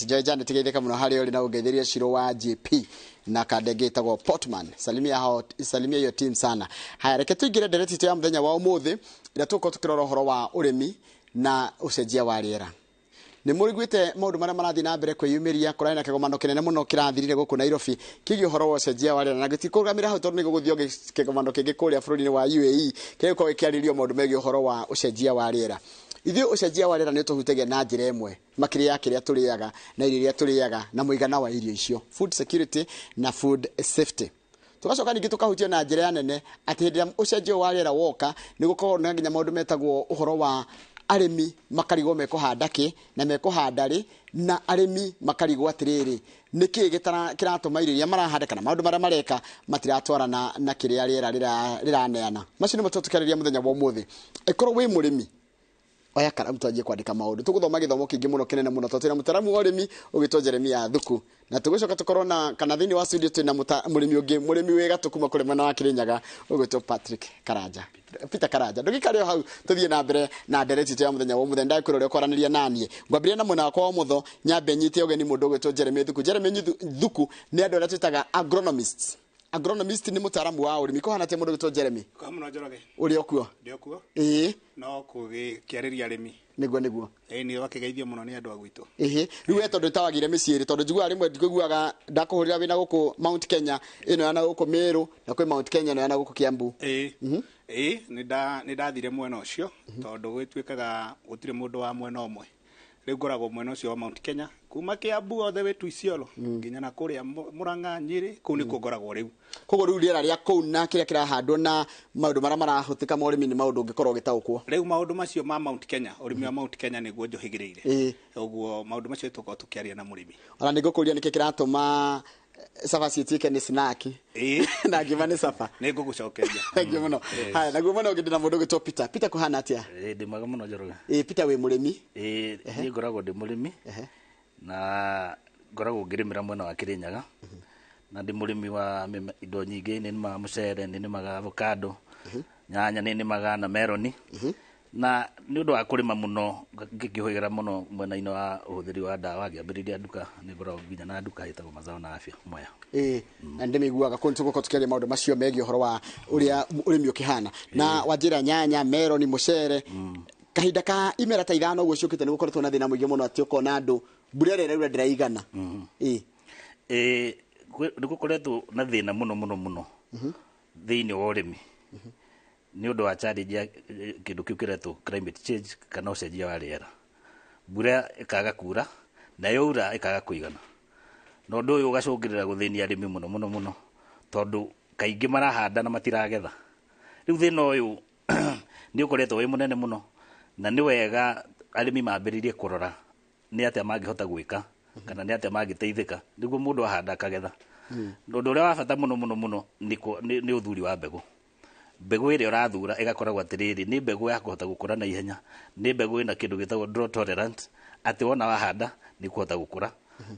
Joy Janet, geithĩka mũno harĩa ũrĩ na ũngeithĩrie Shiro wa JP na kandenge ĩtagwo Portman. Salimia hao, salimia hiyo team sana. Haya, reke tũingĩre ndereti itũ ya mũthenya wa ũmũthĩ ĩrĩa tũgũkorwo tũkĩrora ũhoro wa ũrĩmi na ũcenjia wa rĩera. Nĩ mũriguĩte maũndũ marĩa marathiĩ na mbere kwĩyumĩria. Kũrarĩ na kĩgomano kĩnene mũno kĩrathirire gũkũ Nairobi kĩgiĩ ũhoro wa ũcenjia wa rĩera, na gĩtikũrũgamĩra hau tondũ nĩ gũgũthiĩ kĩgomano kĩngĩ kũrĩa bũrũri-inĩ wa UAE kĩrĩa gĩkoragwo gĩkĩarĩrĩrio maũndũ megiĩ ũhoro wa ũcenjia wa rĩera. Ithuĩ ũcenjia wa rĩera nĩ ũtũhutagia na njĩra ĩmwe makĩria ya kĩrĩa tũrĩaga na irio iria tũrĩaga na mũigana wa irio icio, food security na food safety. Tugacoka ningĩ tũkahutia na njĩra ya nene atĩ hĩndĩ ĩrĩa ũcenjio wa rĩera woka, nĩ gũkoragwo na nginya maũndũ metagwo ũhoro wa arĩmi makarigwo mekũhanda kĩ na mekũhanda rĩ, na arĩmi makarigwo atĩrĩrĩ, nĩkĩ kĩratũma irio iria marahanda kana maũndũ marĩa mareka matiratwarana na kĩrĩa rĩera rĩraneana. Macio nĩmo tũkĩarĩria mũthenya wa ũmũthĩ. Ĩkorwo wĩ mũrĩmi, oya karamu twanjie kwandĩka maũndũ. Tũgũthoma gĩthomo kĩingĩ mũno kĩnene mũno tondũ twĩna mũtaaramu wa ũrĩmi ũgĩtwo Jeremia Thuku, na tũgũcoka tũkorwo na kana thĩinĩ wa studio twĩna mũrĩmi ũngĩ, mũrĩmi wĩ gatũ kuma kũrĩ mwena wa Kĩrĩnyaga ũgwĩtwo Patrick Karanja, Peter Karanja. Ndũgĩikare o hau, tũthiĩ na mbere na ndereti itũ ya mũthenya wa ũmũthĩ. Ndakwĩra ũrĩa ũkwaranĩria naniĩ. Ngwambĩrĩria na mwena wakwa wa ũmotho, nyambe nyite ũgeni mũndũ ũgwĩtwo Jeremy Thuku. Jeremy Thuku nĩ andũ arĩa twĩtaga agronomists. Agronomist nĩ mũtaaramu wa ũrĩmi. Kũhana atĩa, mũndũ ũgwĩtwo Jeremy? Kwa mũno, Njoroge. Ũrĩ o kuo? Ndĩ o kuo. Ĩĩ. No kũgĩkĩarĩria arĩmi. Nĩguo. Ĩĩ, nĩ wakĩgeithio mũno nĩ andũ a gwitũ. Ĩhĩ, rĩu we tondũ tawagire mĩciĩ ĩrĩ, tondũ njiguaga rĩmwe ngũiguaga ndakũhũrĩra wĩna gũkũ Mount Kenya ĩno ya na gũkũ Meru, na kwĩ Mount Kenya ĩno ya na gũkũ Kiambu. Ĩĩ, nĩ ndathire mwena ũcio tondũ gwĩtuĩkaga gũtirĩ mũndũ wa mwena ũmwe. Rĩu ngoragwo mwena ũcio wa Mount Kenya kuma Kiambu all the way to Isiolo nginya na kũrĩa Murang'a, Nyĩrĩ, kũu nĩkuo ngoragwo rĩu. Koguo rĩu rĩera rĩa kũu na kĩrĩa kĩrahandwo na maũndũ marĩa marahũthĩka ma ũrĩmi nĩ maũndũ ũngĩkorwo ũgĩtaũkwo. Rĩu maũndũ macio ma Mount Kenya, ũrĩmi wa Mount Kenya nĩguo njũhĩgĩrĩire. Ũguo maũndũ macio tũkorwo tũkĩaria na mũrĩmi. Ona nĩ ngũkũria nĩkĩ kĩratũma cabaci ĩtuĩke nĩ snack na ngima nĩ sapa. Nĩ ngũgũcokeria. Thank you mũno. Haya, naguo mwena ũngĩ ndĩna mũndũ ũgwĩtwo Peter. Peter, kũhana atĩa? Ĩĩ, ndĩ mwega mũno, Njoroge. Ĩĩ, Peter, wĩ mũrĩmi? Ĩĩ, niĩ ngoragwo ndĩ mũrĩmi na ngoragwo ngĩrĩmĩra mwena wa Kĩrĩnyaga, na ndĩ mũrĩmi wa indo nyingĩ. Nĩ nĩmaga mũcere, nĩ nĩmaga avocado, nyanya nĩ nĩmaga na meroni, na nĩ ũndũ wa kũrĩma mũno ngĩkĩhũthĩra mũno mwena-inĩ wa ũhũthĩri wa ndawa, ngĩambĩrĩria nduka. Nĩ ngoragwo nginya na nduka ĩtagwo Mazao na Afya Mwea. Ĩĩ, na ndĩmĩiguaga kũu. Tũgũkorwo tũkĩaria maũndũ macio megiĩ ũhoro wa ũrĩa ũrĩmi ũkĩhana na wanjĩra nyanya, meroni, mũcere. Kahinda ka imera ta 5 ũguo ciũkĩte, nĩ gũkoretwo na thĩna mũingĩ mũno atĩ ũkona andũ mbura ĩrĩa ĩraura ndĩraigana. Ĩĩ. Ĩĩ, nĩ gũkoretwo na thĩna mũno mũno mũno thĩinĩ wa ũrĩmi nĩ ũndũ wa challenge ya kĩndũ kĩu kĩretwo climate change kana ũcenjia wa rĩera. Mbura ĩkaga kura na yaura ĩkaga kũigana, na ũndũ ũyũ ũgacũngĩrĩra gũthĩnia arĩmi mũno mũno mũno tondũ kaingĩ marahanda na matiragetha. Rĩu thĩna ũyũ nĩ ũkoretwo wĩ mũnene mũno, na nĩ wega arĩmi mambĩrĩrie kũrora nĩ atĩa mangĩhota gwĩka kana nĩ atĩa mangĩteithĩka nĩguo mũndũ ahanda akagetha. Na ũndũ ũrĩa wa bata mũno mũno mũno nĩ ũthuri wa mbegũ. Mbegũ ĩrĩa ũrathura ĩgakoragwo atĩrĩrĩ, nĩ mbegũ ya kũhota gũkũra na ihenya, nĩ mbegũ ĩna kĩndũ gĩtagwo drought tolerant, atĩ wona wahanda nĩ kũhota gũkũra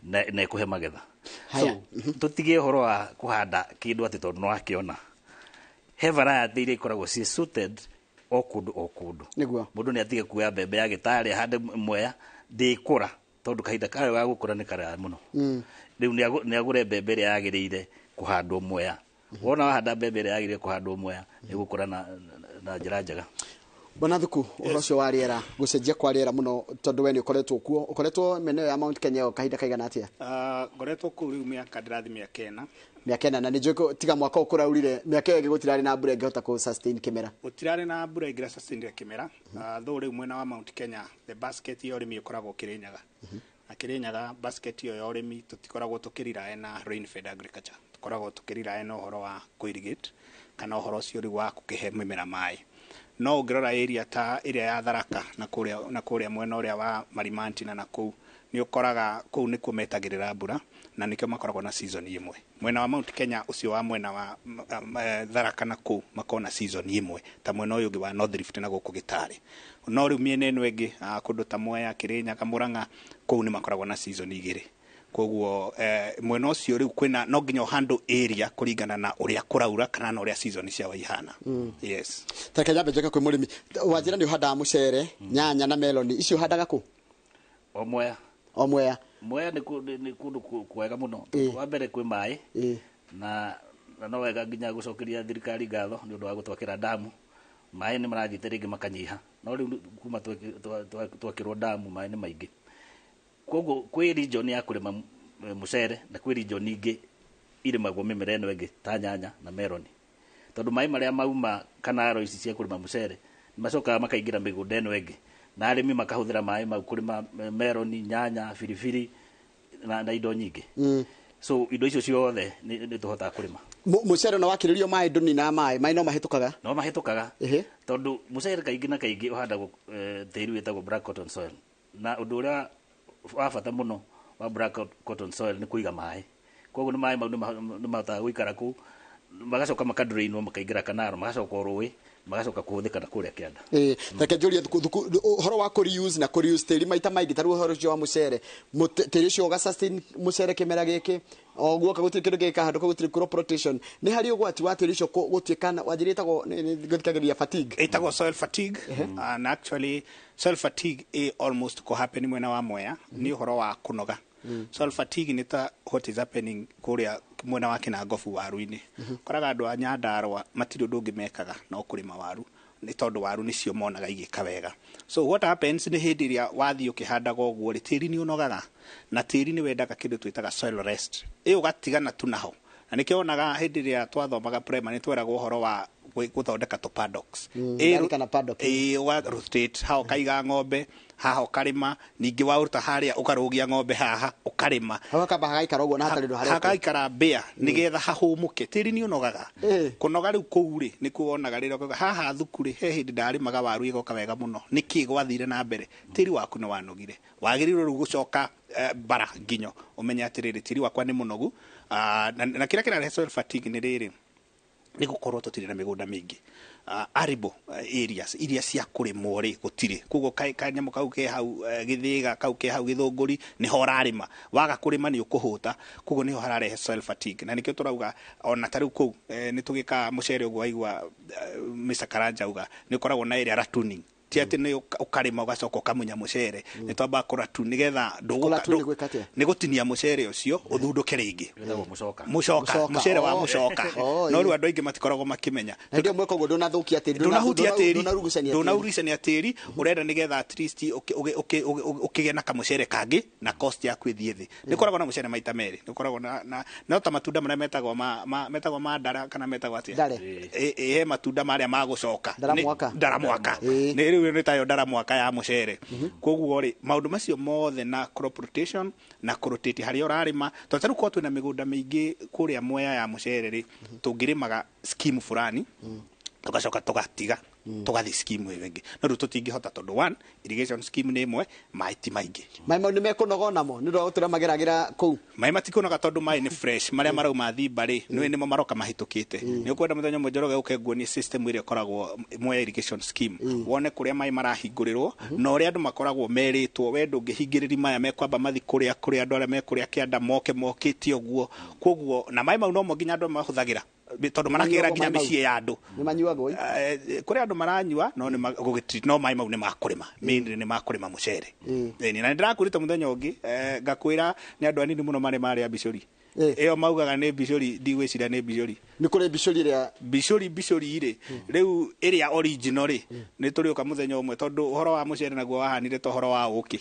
na ĩkũhe magetha. Haya. So tũtige ũhoro wa kũhanda kĩndũ atĩ tondũ nĩ wakĩona. He variety iria ikoragwo ciĩ suited o kũndũ o kũndũ. Mũndũ nĩ atige kuoya mbembe ya gĩtarĩ ahande Mwea, ndĩkũra tondũ kahinda kayo ga gũkũra nĩ karaya mũno. Rĩu nĩ agũre mbembe ĩrĩa yagĩrĩire kũhandwo Mwea. Wona wahanda mbembe ĩrĩa yagĩrĩire kũhandwo Mwea, nĩ gũkũra na njĩra njega. Bwana Thuku, ũhoro ũcio wa rĩera, gũcenjia kwa rĩera mũno, tondũ we nĩ ũkoretwo kuo, ũkoretwo mĩena ĩyo ya Mount Kenya ĩyo kahinda kaigana atĩa? Ngoretwo kũu rĩu mĩaka ndĩrathi mĩaka 4. Mĩaka 4, na nĩ njũĩ tiga mwaka ũyũ kũraurire, mĩaka ĩyo ĩngĩ gũtirarĩ na mbura ĩngĩhota kũ sustain kĩmera. Gũtirarĩ na mbura ĩngĩra sustain kĩmera. Though rĩu mwena wa Mount Kenya the basket ya ũrĩmi ĩkoragwo Kĩrĩnyaga, na Kĩrĩnyaga basket ĩyo ya ũrĩmi tũtikoragwo tũkĩrely na rain fed agriculture, tũkoragwo tũkĩrely na ũhoro wa kũ-irrigate kana ũhoro ũcio rĩu wa gũkĩhe mĩmera maĩ. No ũngĩrora area ta ĩrĩa ya Tharaka na kũrĩa mwena ũrĩa wa Marimanti na nakũu, nĩ ũkoraga kũu nĩkuo metagĩrĩra mbura na nĩkĩo makoragwo na season ĩmwe. Mwena wa Mount Kenya ũcio wa mwena wa Tharaka na kũu makoragwo na season ĩmwe ta mwena ũyũ ũngĩ wa North Rift na gũkũ Gĩtarĩ. No rĩu mĩena ĩno ĩngĩ, kũndũ ta Mwea, Kĩrĩnyaga, Murang'a, kũu nĩ makoragwo na season igĩrĩ. Koguo mwena ũcio rĩu kwĩna no nginya ũhandũ area kũringana na ũrĩa kũraura kana na ũrĩa season ciao ihana. Yes. Tareke nyambe njoke kwĩ mũrĩmi. Wanjĩra nĩ ũhandaga mũcere, nyanya na meloni. Icio ũhandaga kũ? O Mwea. O Mwea. Mwea nĩ kũndũ kwega mũno, tondũ wa mbere kwĩ maĩ, na no wega nginya gũcokeria thirikari ngatho nĩ ũndũ wa gũtwakĩra damu. Maĩ nĩ marathiĩte rĩngĩ makanyiha, no rĩu kuma twakĩrwo damu maĩ nĩ maingĩ. Koguo kwĩ region ya kũrĩma mũcere na kwĩ region ingĩ irĩmagwo mĩmera ĩno ĩngĩ ta nyanya na meroni, tondũ maĩ marĩa mauma kanaro ici cia kũrĩma mũcere nĩ macokaga makaingĩra mĩgũnda ĩno ĩngĩ, na arĩmi makahũthĩra maĩ mau kũrĩma meroni, nyanya, biribiri na indo nyingĩ. So indo icio ciothe nĩ tũhotaga kũrĩma. Mũcere no wakĩrĩrio maĩ ndũninaga maĩ, maĩ no mahĩtũkaga. No mahĩtũkaga, tondũ mũcere kaingĩ na kaingĩ ũhandagwo tĩri wĩtagwo black cotton soil, na ũndũ ũrĩa wa bata mũno wa black cotton soil nĩ kũiga maĩ. Koguo nĩ maĩ mau nĩ mahotaga gũikara kũu, magacoka makadrainwo makaingĩra kanaro, magacoka rũĩ, magacoka kũhũthĩka na kũrĩa kĩanda. Reke njũrie ũhoro wa kũ reuse na kũ reuse tĩri maita maingĩ, ta rĩu ũhoro ũcio wa mũcere, tĩri ũcio ũga sustain mũcere kĩmera gĩkĩ o guoka gũtirĩ kĩndũ gĩkahandwo, koguo gũtirĩ crop rotation. Nĩ harĩ ũgwati wa tĩri ũcio gũtuĩka wanjĩra ĩtagwo ngũthikagĩrĩria fatigue? Ĩtagwo soil fatigue, and actually soil fatigue ĩ almost kũ happen mwena wa Mwea nĩ ũhoro wa kũnoga. Soil fatigue nĩ ta what is happening kũrĩa mwena wa Kinangofu waru-inĩ. Koraga andũ a Nyandarũa matirĩ ũndũ ũngĩ mekaga no kũrĩma waru, nĩ tondũ waru nĩcio monaga igĩka wega. So what happens nĩ hĩndĩ ĩrĩa wathiĩ ũkĩhandaga ũguo rĩ, tĩri nĩ ũnogaga, na tĩri nĩ wendaga kĩndũ twĩtaga soil rest. Ĩ ũgatigana tu naho. Na nĩkĩo wonaga hĩndĩ ĩrĩa twathomaga primary tweragwo ũhoro wa gũthondeka tũ paddocks. Ndarikana paddock. Ĩ ũga rotate, haha ũkaiga ng'ombe, haha ũkarĩma, ningĩ waruta harĩa ũkarũgia ng'ombe haha ũkarĩma. Hau hakamba hagaikara ũguo na hatarĩ ũndũ harekwo. Hagaikara mbĩa nĩgetha hahũmũke. Tĩri nĩ ũnogaga. Kũnoga rĩu kũu rĩ, nĩkuo wonaga rĩrĩa ũkauga, haha thuku rĩ, he hĩndĩ ndarĩmaga waru ĩgoka wega mũno. Nĩkĩ gwathire na mbere? Tĩri waku nĩ wanogire. Wagĩrĩirwo rĩu gũcoka bara nginyo ũmenye atĩrĩrĩ, tĩri wakwa nĩ mũnogu. Na kĩrĩa kĩrarehe soil fatigue nĩ rĩrĩ, nĩ gũkorwo tũtirĩ na mĩgũnda mĩingĩ. Arable areas iria cia kũrĩmwo rĩ gũtirĩ. Koguo kanyamũ kau ke hau, gĩthĩga kau ke hau gĩthũngũri nĩho ũrarĩma. Waga kũrĩma nĩ ũkũhũta. Koguo nĩho hararehe soil fatigue. Na nĩkĩo tũrauga ona ta rĩu kũu nĩ tũgĩkaga mũcere ũguo waigua Mr. Karanja auga nĩ ũkoragwo na area ratooning. Ti atĩ nĩ ũkarĩma ũgacoka ũkamunya mũcere. Nĩ twambaga kũratune nĩgetha Kũratune nĩ gwĩka atĩa? Nĩ gũtinia mũcere ũcio ũthundũke rĩngĩ. Wĩtagwo mũcoka. Mũcoka, Mũcoka. mũcere wa mũcoka. No rĩu andũ aingĩ matikoragwo makĩmenya. Na hĩndĩ ĩyo mweka ũguo ndũnathũkia tĩri, Ndũnahutia tĩri, ndũnarugucania tĩri. ndũnarugucania tĩri, ũrenda nĩgetha at least ũkĩgĩe na kamũcere kangĩ na cost yaku ĩthiĩ thĩ. Nĩ ũkoragwo na mũcere maita merĩ, nĩ ũkoragwo na no ta matunda marĩa metagwo metagwo ma ndara kana metagwo atĩa? Ndare. He matunda marĩa ma gũcoka. Ndara mwaka. Ndara mwaka. Nĩ rĩu nĩ tayo ndara mwaka ya mũcere. Koguo rĩ, maũndũ macio mothe na crop rotation na kũrotate harĩa ũrarĩma, tondũ ta rĩu korwo twĩna mĩgũnda mĩingĩ kũrĩa Mwea ya mũcere rĩ, tũngĩrĩmaga scheme fulani, tũgacoka tũgatiga, tũgathiĩ scheme ĩyo ĩngĩ. No rĩu tũtingĩhota tondũ one, irrigation scheme nĩ ĩmwe, maĩ ti maingĩ. Maĩ mau nĩ mekũnoga onamo, nĩ ũndũ wa gũtũra mageragĩra kũu. Maĩ matikũnoga tondũ maĩ nĩ fresh, marĩa marauma thimba rĩ, nĩmo maroka mahĩtũkĩte. Nĩ ũkwenda mũthenya ũmwe Njoroge ũke nguonie system ĩrĩa ĩkoragwo Mwea irrigation scheme. Wone kũrĩa maĩ marahingũrĩrwo, na ũrĩa andũ makoragwo merĩtwo, we ndũngĩhingĩrĩria maya mekwamba mathi kũrĩa kũrĩa andũ arĩa mekũrĩa kĩanda moke mokĩte ũguo. Koguo, na maĩ mau nomo nginya andũ mahũthagĩra, tondũ marakĩgera nginya Manyuagwo maĩ mau. mĩciĩ ya andũ. Nĩ manyuagwo, ĩ? Kũrĩ andũ maranyua, no nĩ gũgĩtiri, no maĩ mau nĩ ma kũrĩma. Mainly nĩ ma kũrĩma mũcere. Ĩni, na nĩ ndĩrakwĩrĩte mũthenya ũngĩ, ngakwĩra nĩ andũ anini mũno marĩ marĩa mbicũri. Ĩyo maugaga nĩ mbicũri, ndigwĩciria nĩ mbicũri. Nĩ kũrĩ mbicũri ĩrĩa Mbicũri, mbicũri rĩ, rĩu ĩrĩa original rĩ, nĩ tũrĩũka mũthenya ũmwe tondũ ũhoro wa mũcere naguo wahanire ta ũhoro wa ũkĩ.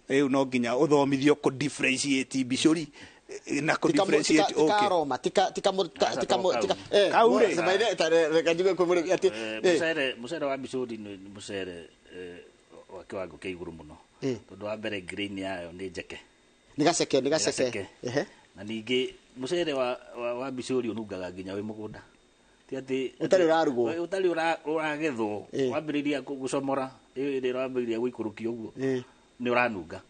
Rĩu no nginya ũthomithio kũ differentiate mbicũri na kũ differentiate Tika ũkĩ. aroma, Aca, to tika, kau. Kau rĩ. Reke njigue kwĩ mũrĩmi atĩ, Mũcere wa mbicũri nĩ mũcere wa kĩwango kĩa igũrũ mũno. Tondũ wa mbere grain yayo nĩ njeke. Nĩ gaceke, nĩ gaceke. Nĩ gaceke. Na ningĩ mũcere wa mbicũri ũnungaga nginya wĩ mũgũnda. Ti atĩ Ũtarĩ ũrarugwo. Ũtarĩ ũragethwo. Wambĩrĩria gũcomora, ĩrĩa ũrambĩrĩria gũikũrũkia ũguo. Nĩ ũranunga.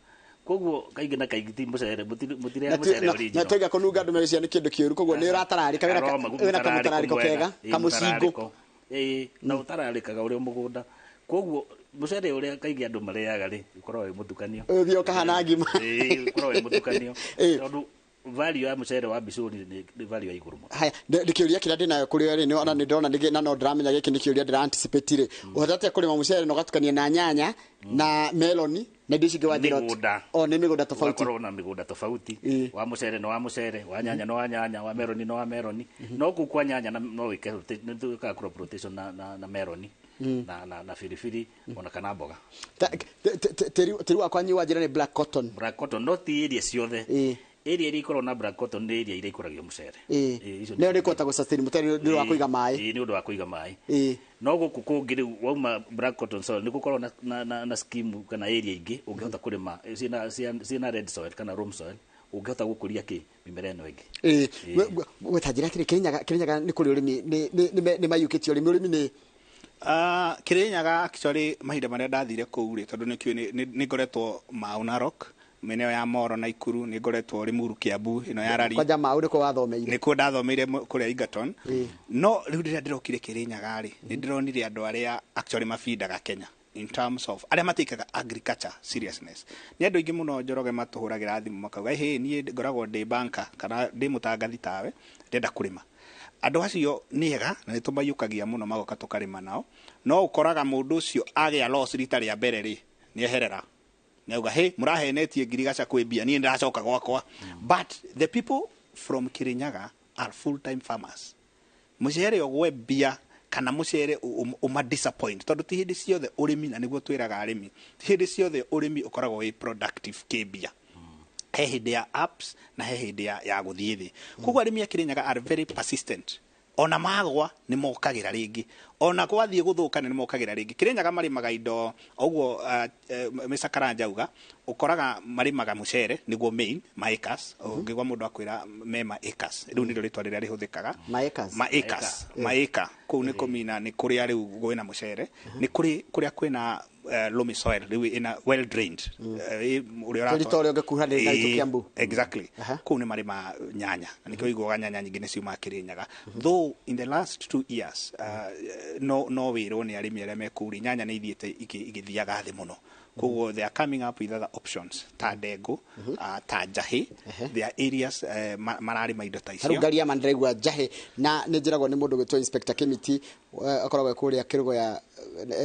Koguo kaingĩ na kaingĩ ti mũcere, mũtirĩa mũcere original. Na twaiga kũnunga andũ meciria nĩ kĩndũ kĩũru, koguo nĩ ũratararĩka, Aroma, wĩna kamũtararĩko mũtararĩko kega, mwega. kamũcingũ. Mũtararĩko. Na ũtararĩkaga ũrĩ o mũgũnda. Koguo mũcere ũrĩa kaingĩ andũ marĩaga rĩ, ũkoragwo wĩ mũtukanio. Ũthiĩ ũkahana ngima. Ũkoragwo wĩ mũtukanio. Tondũ value ya mũcere wa mbicũri nĩ value ya igũrũ mũno. Haya, nĩ kĩũria kĩrĩa ndĩnayo kũrĩ we rĩ, nĩ ona nĩ ndĩrona na no ndĩramenya gĩkĩ nĩ kĩũria ndĩra anticipate rĩ. Ũhotete kũrĩma mũcere na ũgatukania na nyanya na meloni Na indo ici ingĩ wanjĩra Mĩgũnda. O nĩ mĩgũnda tofauti. Ũgakorwo na mĩgũnda tofauti. Ĩĩ. Wa mũcere nĩ wa mũcere, wa nyanya nĩ wa nyanya, wa meroni nĩ wa meroni. No kũu kwa nyanya no wĩke nĩ twĩkaga crop rotation na meroni na biribiri ona kana mboga. Tĩri wakwa nyi wanjĩra nĩ black cotton. Black cotton, no ti area ciothe. Ĩĩ. Area iria ikoragwo na black cotton nĩ area iria ikũragio mũcere. Ĩĩ. Icio Nĩyo nĩ kũhota gũ-sustain mũcere nĩ ũndũ wa kũiga maĩ. Ĩĩ, nĩ ũndũ wa kũiga maĩ. Ĩĩ. No gũkũ kũngĩ rĩu wauma black cotton soil nĩ gũkorwo na scheme kana area ingĩ ũngĩhota kũrĩma ciĩna red soil kana loam soil, ũngĩhota gũkũria kĩ mĩmera ĩno ĩngĩ. Ĩĩ. Weta njĩra atĩrĩ, Kĩrĩnyaga nĩ kũrĩ ũrĩmi, nĩ mayũkĩtie ũrĩmi nĩ Kĩrĩnyaga actually mahinda marĩa ndathire kũu rĩ, tondũ nĩkĩũĩ nĩ ngoretwo Mau Narok, mĩena ĩyo ya Moro na Ikuru, nĩ ngoretwo Limuru, Kiambu ĩno ya Rari. Kwanja Mau nĩkuo wathomeire. Nĩkuo ndathomeire kũrĩa Egerton. Ĩĩ. No rĩu rĩrĩa ndĩrokire Kĩrĩnyaga rĩ, nĩ ndĩronire andũ arĩa actually mabindaga Kenya in terms of arĩa matĩkaga agriculture seriousness. Nĩ andũ aingĩ mũno, Njoroge, matũhũragĩra thimũ makauga, "Hĩ, niĩ ngoragwo ndĩ banker kana ndĩ mũtangathi tawe, ndĩrenda kũrĩma." Andũ acio nĩ ega na nĩ tũmaiyũkagia mũno, magoka tũkarĩma nao. No ũkoraga mũndũ ũcio agĩa loss rita rĩa mbere rĩ, nĩ eherera, nĩauga, "Hĩ, mũrahenetie ngirigaca kwĩ mbia, niĩ ndĩracoka gwakwa." But the people from Kirinyaga are full time farmers. Mũcere ũgwe mbia kana mũcere ũma disappoint, tondũ ti hĩndĩ ciothe ũrĩmi, na nĩguo twĩraga arĩmi, ti hĩndĩ ciothe ũrĩmi ũkoragwo wĩ productive kĩmbia. He hĩndĩ ya ups na he hĩndĩ ya gũthiĩ thĩ. Koguo arĩmi a Kirinyaga are very persistent. Ona magwa nĩ mokagĩra rĩngĩ, ona gwathiĩ gũthũka nĩ mokagĩra rĩngĩ. Kirinyaga marĩmaga indo ũguo Mr. Karanja auga, ũkoraga marĩmaga mũcere nĩguo main ma acres. Ũngĩgwa mũndũ akwĩra me ma acres, rĩu nĩrĩo rĩtwa rĩrĩa rĩhũthĩkaga. Ma acres. Ma acres, maĩka kũu nĩ kũmina nĩ kũrĩa rĩu kwĩna mũcere, nĩ kũrĩ kũrĩa kwĩna loamy soil, rĩu ĩna well drained. Ũrĩa Tĩri ta ũrĩa ũngĩkuhanĩrĩria na Ĩĩ, Kiambu. Exactly. Kũu nĩ marĩma nyanya na nĩkĩo ũiguaga nyanya nyingĩ nĩ ciumaga Kĩrĩnyaga, though in the last 2 years no wĩrwo nĩ arĩmi arĩa me kũu rĩ, nyanya nĩ ithiĩte igĩthiaga thĩ mũno. Koguo they are coming up with other options ta ndengũ, ta njahĩ. There are areas mararĩma indo ta Tarĩu icio. Ngariama ndĩraigua njahĩ na nĩ njĩragwo nĩ mũndũ gwĩtwo Inspector Kimiti, akoragwo e kũrĩa Kĩrũgo ya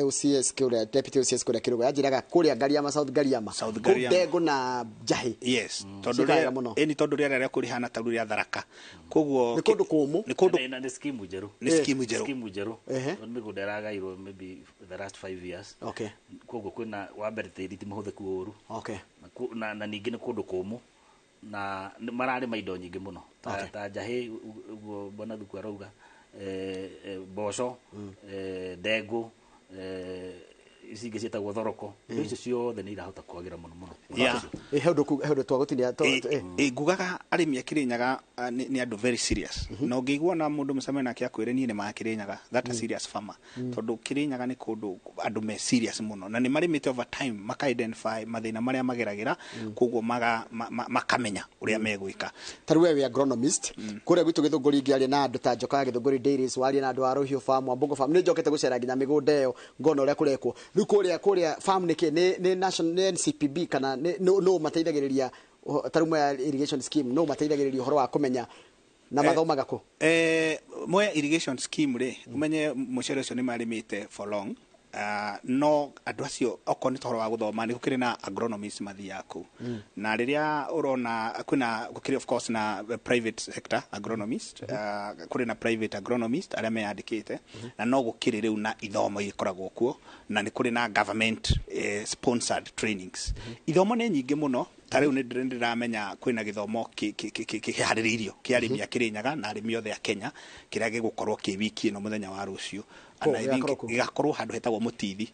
OCS, kũrĩa deputy OCS kũrĩa Kĩrũgo, yanjĩraga kũrĩa Ngariama, South Ngariama, South kũu Ngariama. ndengũ na njahĩ Yes, tondũ ciĩkaga rĩera mũno. Ĩni, tondũ rĩera rĩa kũu rĩhana ta rĩu rĩa Tharaka, koguo Nĩ kũndũ kũmũ. Nĩ kũndũ Na nĩ scheme njerũ. Nĩ scheme njerũ. Scheme njerũ. Tondũ mĩgũnda ĩragairwo maybe the last 5 years. Koguo kwĩna wa mbere tĩri ti mũhũthĩku ũru. Na ningĩ nĩ kũndũ kũmũ na mararĩma indo nyingĩ mũno ta, ta njahĩ ũguo bwana Thuku arauga, mboco, ndengũ, ici ingĩ ciĩtagwo thoroko. Indo icio ciothe nĩ irahota kwagĩra mũno mũno. Ĩ, he ũndũ twagũtinia Ngugaga arĩmi a Kĩrĩnyaga nĩ andũ very serious, na ũngĩigua na mũndũ mũcemania nake akwĩre, "Niĩ nĩ ma Kĩrĩnyaga," that a serious farmer, tondũ Kĩrĩnyaga nĩ kũndũ andũ me serious mũno na nĩ marĩmĩte over time, maka identify mathĩna marĩa mageragĩra, koguo makamenya ũrĩa megwĩka. Ta rĩu we wĩ agronomist kũrĩa gwitũ Gĩthũngũri, ingĩaria na andũ ta Njoka ya Gĩthũngũri Dairies, waria na andũ a Rũhiũ Farm, Wambũngũ Farm, nĩ njokete gũcera nginya mĩgũnda ĩyo ngona ũrĩa kũrekwo. Rĩu kũrĩa farm nĩ kĩ, nĩ national, nĩ NCPB kana nĩ nũ mateithagĩrĩria ta rĩu Mwea irrigation scheme, nũ mateithagĩrĩria ũhoro wa kũmenya na mathomaga kũ? Mwea irrigation scheme rĩ, ũmenye mũcere ũcio nĩ marĩmĩte for long. No andũ acio okorwo nĩ tũhoro wa gũthoma, nĩ gũkĩrĩ na agronomist mathiaga kũu, na rĩrĩa ũrona kwĩna gũkĩrĩ of course na private sector agronomist, kũrĩ na private agronomist arĩa meyandĩkĩte, na no gũkĩrĩ rĩu na ithomo ikoragwo kuo, na nĩ kũrĩ na government sponsored trainings. Ithomo nĩ nyingĩ mũno. Ta rĩu nĩ ndĩramenya kwĩna gĩthomo kĩharĩrĩirio kĩa arĩmi a Kĩrĩnyaga na arĩmi othe a Kenya, kĩrĩa gĩgũkorwo kĩ wiki ĩno mũthenya wa rũciũ. Kũ, And I think gĩgakorwo kũ? Gĩgakorwo handũ hetagwo Mũtithi.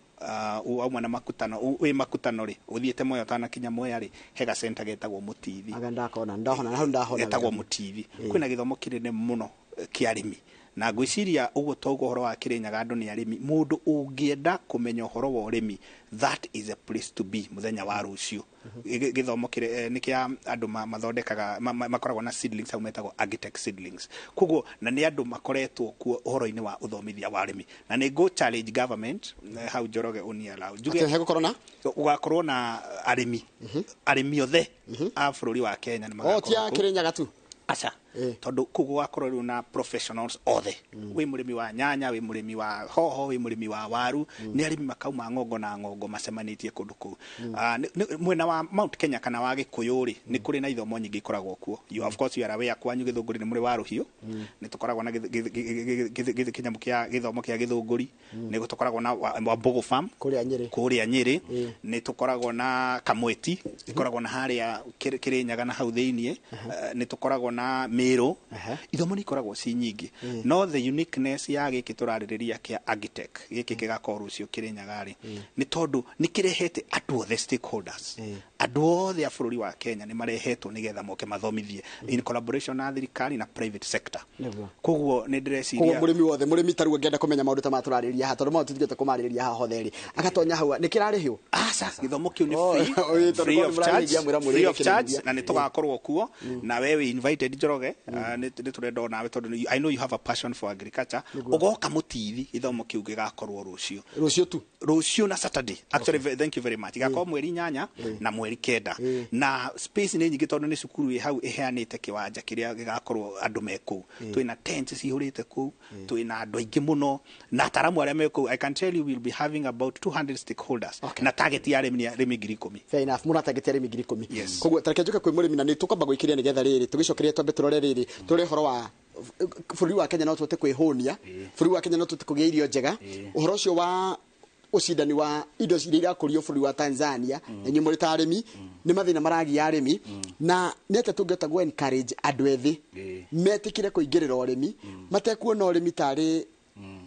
Wauma na makutano, wĩ makutano rĩ, ũthiĩte Mwea, ũtanakinya Mwea rĩ, he ga center getagwo Mũtithi. Anga ndakona ndahona hau ndahona. Getagwo wega. Mũtithi. Kwĩna gĩthomo kĩnene mũno kĩa arĩmi, na ngwĩciria ũguo toguo ũhoro wa Kĩrĩnyaga andũ nĩ arĩmi. Mũndũ ũngĩenda kũmenya ũhoro wa ũrĩmi, that is a place to be mũthenya wa rũciũ. Gĩthomo kĩrĩ nĩ kĩa andũ mathondekaga makoragwo na seedlings hau metagwo Agritech seedlings. Koguo na nĩ andũ makoretwo kuo ũhoro-inĩ wa ũthomithia wa ũrĩmi, na nĩ ngũ challenge government hau, Njoroge, ũnialau njuge Atĩ hegũkorwo na gũgakorwo na arĩmi othe a bũrũri wa Kenya nĩ o ti magakorwo a kũu. Kĩrĩnyaga tu? Aca. Tondu kuu gũgakorwo rĩu na professionals othe. Wĩ mũrĩmi wa nyanya, wĩ mũrĩmi wa hoho, wĩ mũrĩmi wa waru, nĩ arĩmi makauma ng'ongo na ng'ongo macemanĩtie kũndũ kũu. Mwena wa Mount Kenya kana wa Gĩkũyũ rĩ, nĩ kũrĩ na ithomo nyingĩ ikoragwo kuo. You, of course, you are aware kwanyu Gĩthũngũri nĩ mũrĩ wa rũhiũ, nĩ tũkoragwo na kĩnyamũ kĩa gĩthomo kĩa Gĩthũngũri, nĩ tũkoragwo na Wambugu Farm Kũrĩa Nyĩrĩ. Kũrĩa Nyĩrĩ nĩ tũkoragwo na Kamweti, ĩkoragwo na harĩa Kĩrĩnyaga na hau thĩiniĩ. Nĩ tũkoragwo na Mĩrũ. Ithomo nĩ ikoragwo ci nyingĩ, no the uniqueness ya gĩkĩ tũrarĩrĩria kĩa Agritech gĩkĩ gĩgakorwo rũciũ Kĩrĩnyaga rĩ, nĩ tondũ nĩ kĩrehete andũ othe, stakeholders, andũ othe a bũrũri wa Kenya nĩ marehetwo nĩgetha moke mathomithie in collaboration na thirikari na private sector. Koguo nĩ Koguo ndĩreciria mũrĩmi wothe, mũrĩmi ta rĩu angĩenda kũmenya maũndũ ta maya tũrarĩrĩria haha, tondũ maũndũ tũtigĩte kũmarĩrĩria haha hothe rĩ, agatonya hau nĩ kĩrarĩhio? Aca, gĩthomo kĩu nĩ Oh, free, ĩ, tondũ free korwo of nĩ charge, mũrarĩhia mwĩra mũrĩre free of charge, kĩmenyithia. Na nĩ tũgakorwo kuo na we wĩ invited, Njoroge. Nĩ tũrenda onawe tondũ I know you have a passion for agriculture. Ũgoka mũtithi, gĩthomo kĩu gĩgakorwo rũciũ. Rũciũ tu? Rũciũ na Saturday actually. Thank you very much. Igakorwo 8 na 9, na space nĩ nyingĩ tondũ nĩ cukuru ĩ hau ĩheanĩte kĩwanja kĩrĩa gĩgakorwo andũ me kũu. Twĩna tents cihũrĩte kũu, twĩna andũ aingĩ mũno na ataramu arĩa me kũu. I can tell you we'll be having about 200 stakeholders na target ya arĩmi nĩ arĩmi 10,000. Fair enough, mũratangĩte arĩmi 10,000. Yes. Koguo tareke njoke kwĩ mũrĩmi na nĩ tũkwamba gwĩkĩria nĩgetha rĩrĩ tũgĩcokeria twambe tũrore rĩrĩ, tũrore ũhoro wa bũrũri wa Kenya no tũhote kwĩhũnia, bũrũri wa Kenya no tũhote kũgĩa irio njega, ũhoro ũcio wa ũcindani wa indo iria irakũrio bũrũri wa Tanzania, na inyuĩ mũrĩ ta arĩmi nĩ mathĩna maragia arĩmi, na nĩ atĩa tũngĩhota gũ encourage andũ ethĩ metĩkĩre kũingĩrĩra ũrĩmi matekuona ũrĩmi tarĩ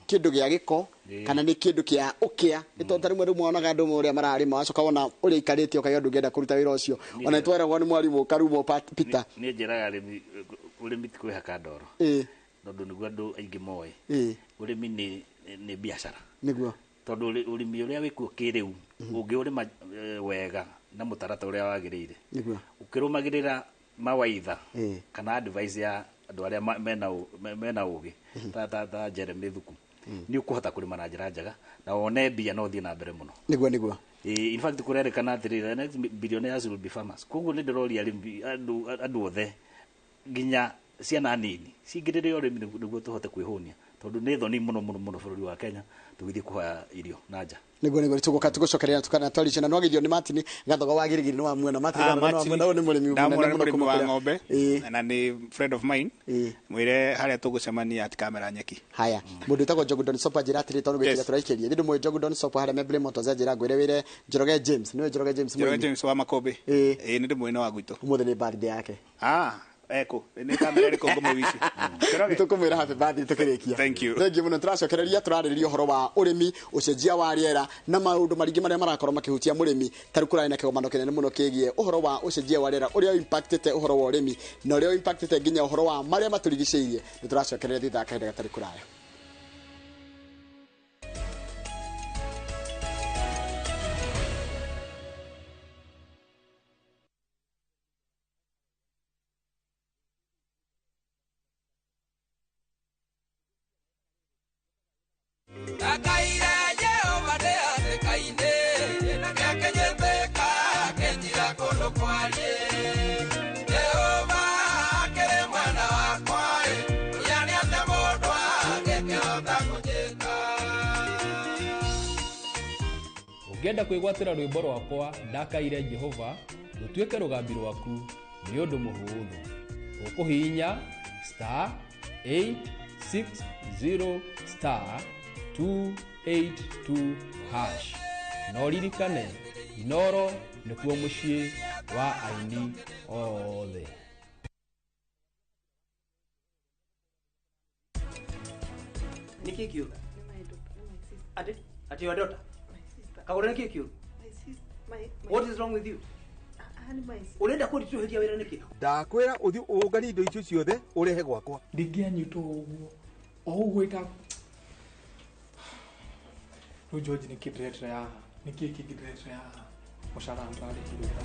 kĩndũ gĩa gĩko kana nĩ kĩndũ kĩa ũkĩa, nĩ tondũ ta rĩmwe rĩmwe wonaga andũ ũrĩa mararĩma, wacoka wona ũrĩa aikarĩte ũkaiga ndũngĩenda kũruta wĩra ũcio, ona nĩtweragwo nĩ mwarimũ Karumo Peter. Niĩ njĩraga arĩmi, ũrĩmi ti kwĩhaka ndoro, tondũ nĩguo andũ aingĩ moĩ. Ũrĩmi nĩ biacara, tondũ ũrĩmi ũrĩa wĩkuo kĩrĩu ũngĩũrĩma wega na mũtaratara ũrĩa wagĩrĩire, ũkĩrũmagĩrĩra mawaitha kana advice ya andũ arĩa mena ũgĩ ta Jeremy Thuku, nĩ ũkũhota kũrĩma na njĩra njega na wone mbia na ũthiĩ na mbere mũno. Nĩguo nĩguo. In fact, kũrerĩkana atĩrĩrĩ, the next billionaires will be farmers. Koguo nĩ ndĩroria arĩmi, andũ othe, nginya ciana nini cingĩrĩre ũrĩmi nĩguo tũhote kwĩhũnia, tondũ nĩ thoni mũno mũno mũno bũrũri wa Kenya tũgĩthiĩ kũhoya irio na nja. Nĩguo tũgũka tũgũcokeria tukana twaricana no agithio nĩ Martin Gathogo wa Girigiri, nĩ wa mwena Martin Ah, Gathogo nĩ wa Martin. mwena ũyũ, nĩ mũrĩmi mũnene Ndamwona nĩ mũno mũrĩmi kuma wa kũrĩa. ng'ombe na nĩ friend of mine. Mwĩre harĩa tũgũcemania atikamera nyeki. Haya, mũndũ wĩtagwo Njogu Don Sopo anjĩra atĩrĩ, tondũ gwĩkĩra tũraikĩria thĩ, ndũmũĩ Njogu Don Sopo harĩa Membley Motors, anjĩra ngwĩre wĩre Njoroge James, nĩwe Njoroge James Njoroge mũrĩmi. James wa Makũmbĩ. Ĩ, nĩ ndĩmũĩ, wa gwitũ. Ũmũthĩ nĩ birthday yake. Ah, eko nĩ kamera ĩrĩkũ ngũmũwici Njoroge? Tũkũmwĩra happy birthday tũkĩrĩkia. Thank you. Thank you mũno. Tũracokereria tũrarĩrĩria ũhoro wa ũrĩmi, ũcenjia wa rĩera na maũndũ maingĩ marĩa marakorwo makĩhutia mũrĩmi. Ta rĩu kũrarĩ na kĩgomano kĩnene mũno kĩgiĩ ũhoro wa ũcenjia wa rĩera, ũrĩa impactĩte ũhoro wa ũrĩmi na ũrĩa impactĩte nginya ũhoro wa marĩa matũrigicĩirie. Nĩ tũracokereria thutha wa kahinda gatarĩ kũraya. Ndakaire Jehova ndĩathĩkaine na gĩakĩnyĩtĩka kĩnjira kũndũ kwarie. Jehova akĩrĩ mwena wakwa ĩ, ũrĩa nĩ atĩa mũndũ angĩkĩhota kũnjĩka? Ũngĩenda kwĩgwatĩra rwĩmbo rwakwa Ndakaire Jehova rũtuĩke rũgambi rwaku, nĩ ũndũ mũhũthũ, ũkũhihinya *860*282#. Na ũririkane, Inoro nĩkuo mũciĩ wa aini othe. Nĩkĩ kĩũru? Ati ati your daughter kagũra, nĩkĩ kĩũru? What is wrong with you? Ũrenda kũritũhĩria wĩra nĩkĩ? Ndakwĩra ũthiĩ ũnganie indo icio ciothe ũrehe gwakwa. Ndingĩanyitwo ũguo o ũguo ita rĩu. George, nĩkĩ ndĩretera haha? Nĩkĩ kĩngĩ ndĩretera haha? Mũcara ndĩrarĩhirwo ira.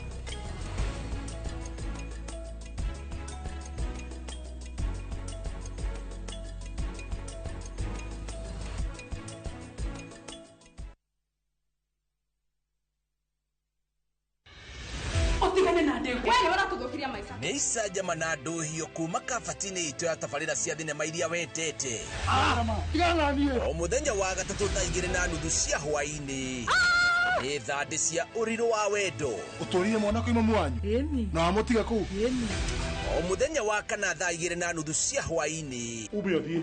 Ũtigane na ndegwa. We nĩ ũratũthũkiria maica. Nĩ icanjama na ndũhio kuma kabati-inĩ itũ ya tabarĩra cia thinema iria wendete. O mũthenya wa gatatũ thaa 2:30 cia hwaĩ-inĩ. Nĩ thandĩ cia ũrirũ wa wendo. Ũtũrire mwana kuuma mwanyu na wamũtiga kũu. O mũthenya wa kana thaa 2:30 cia hwaĩ-inĩ. Ume ũthiĩ.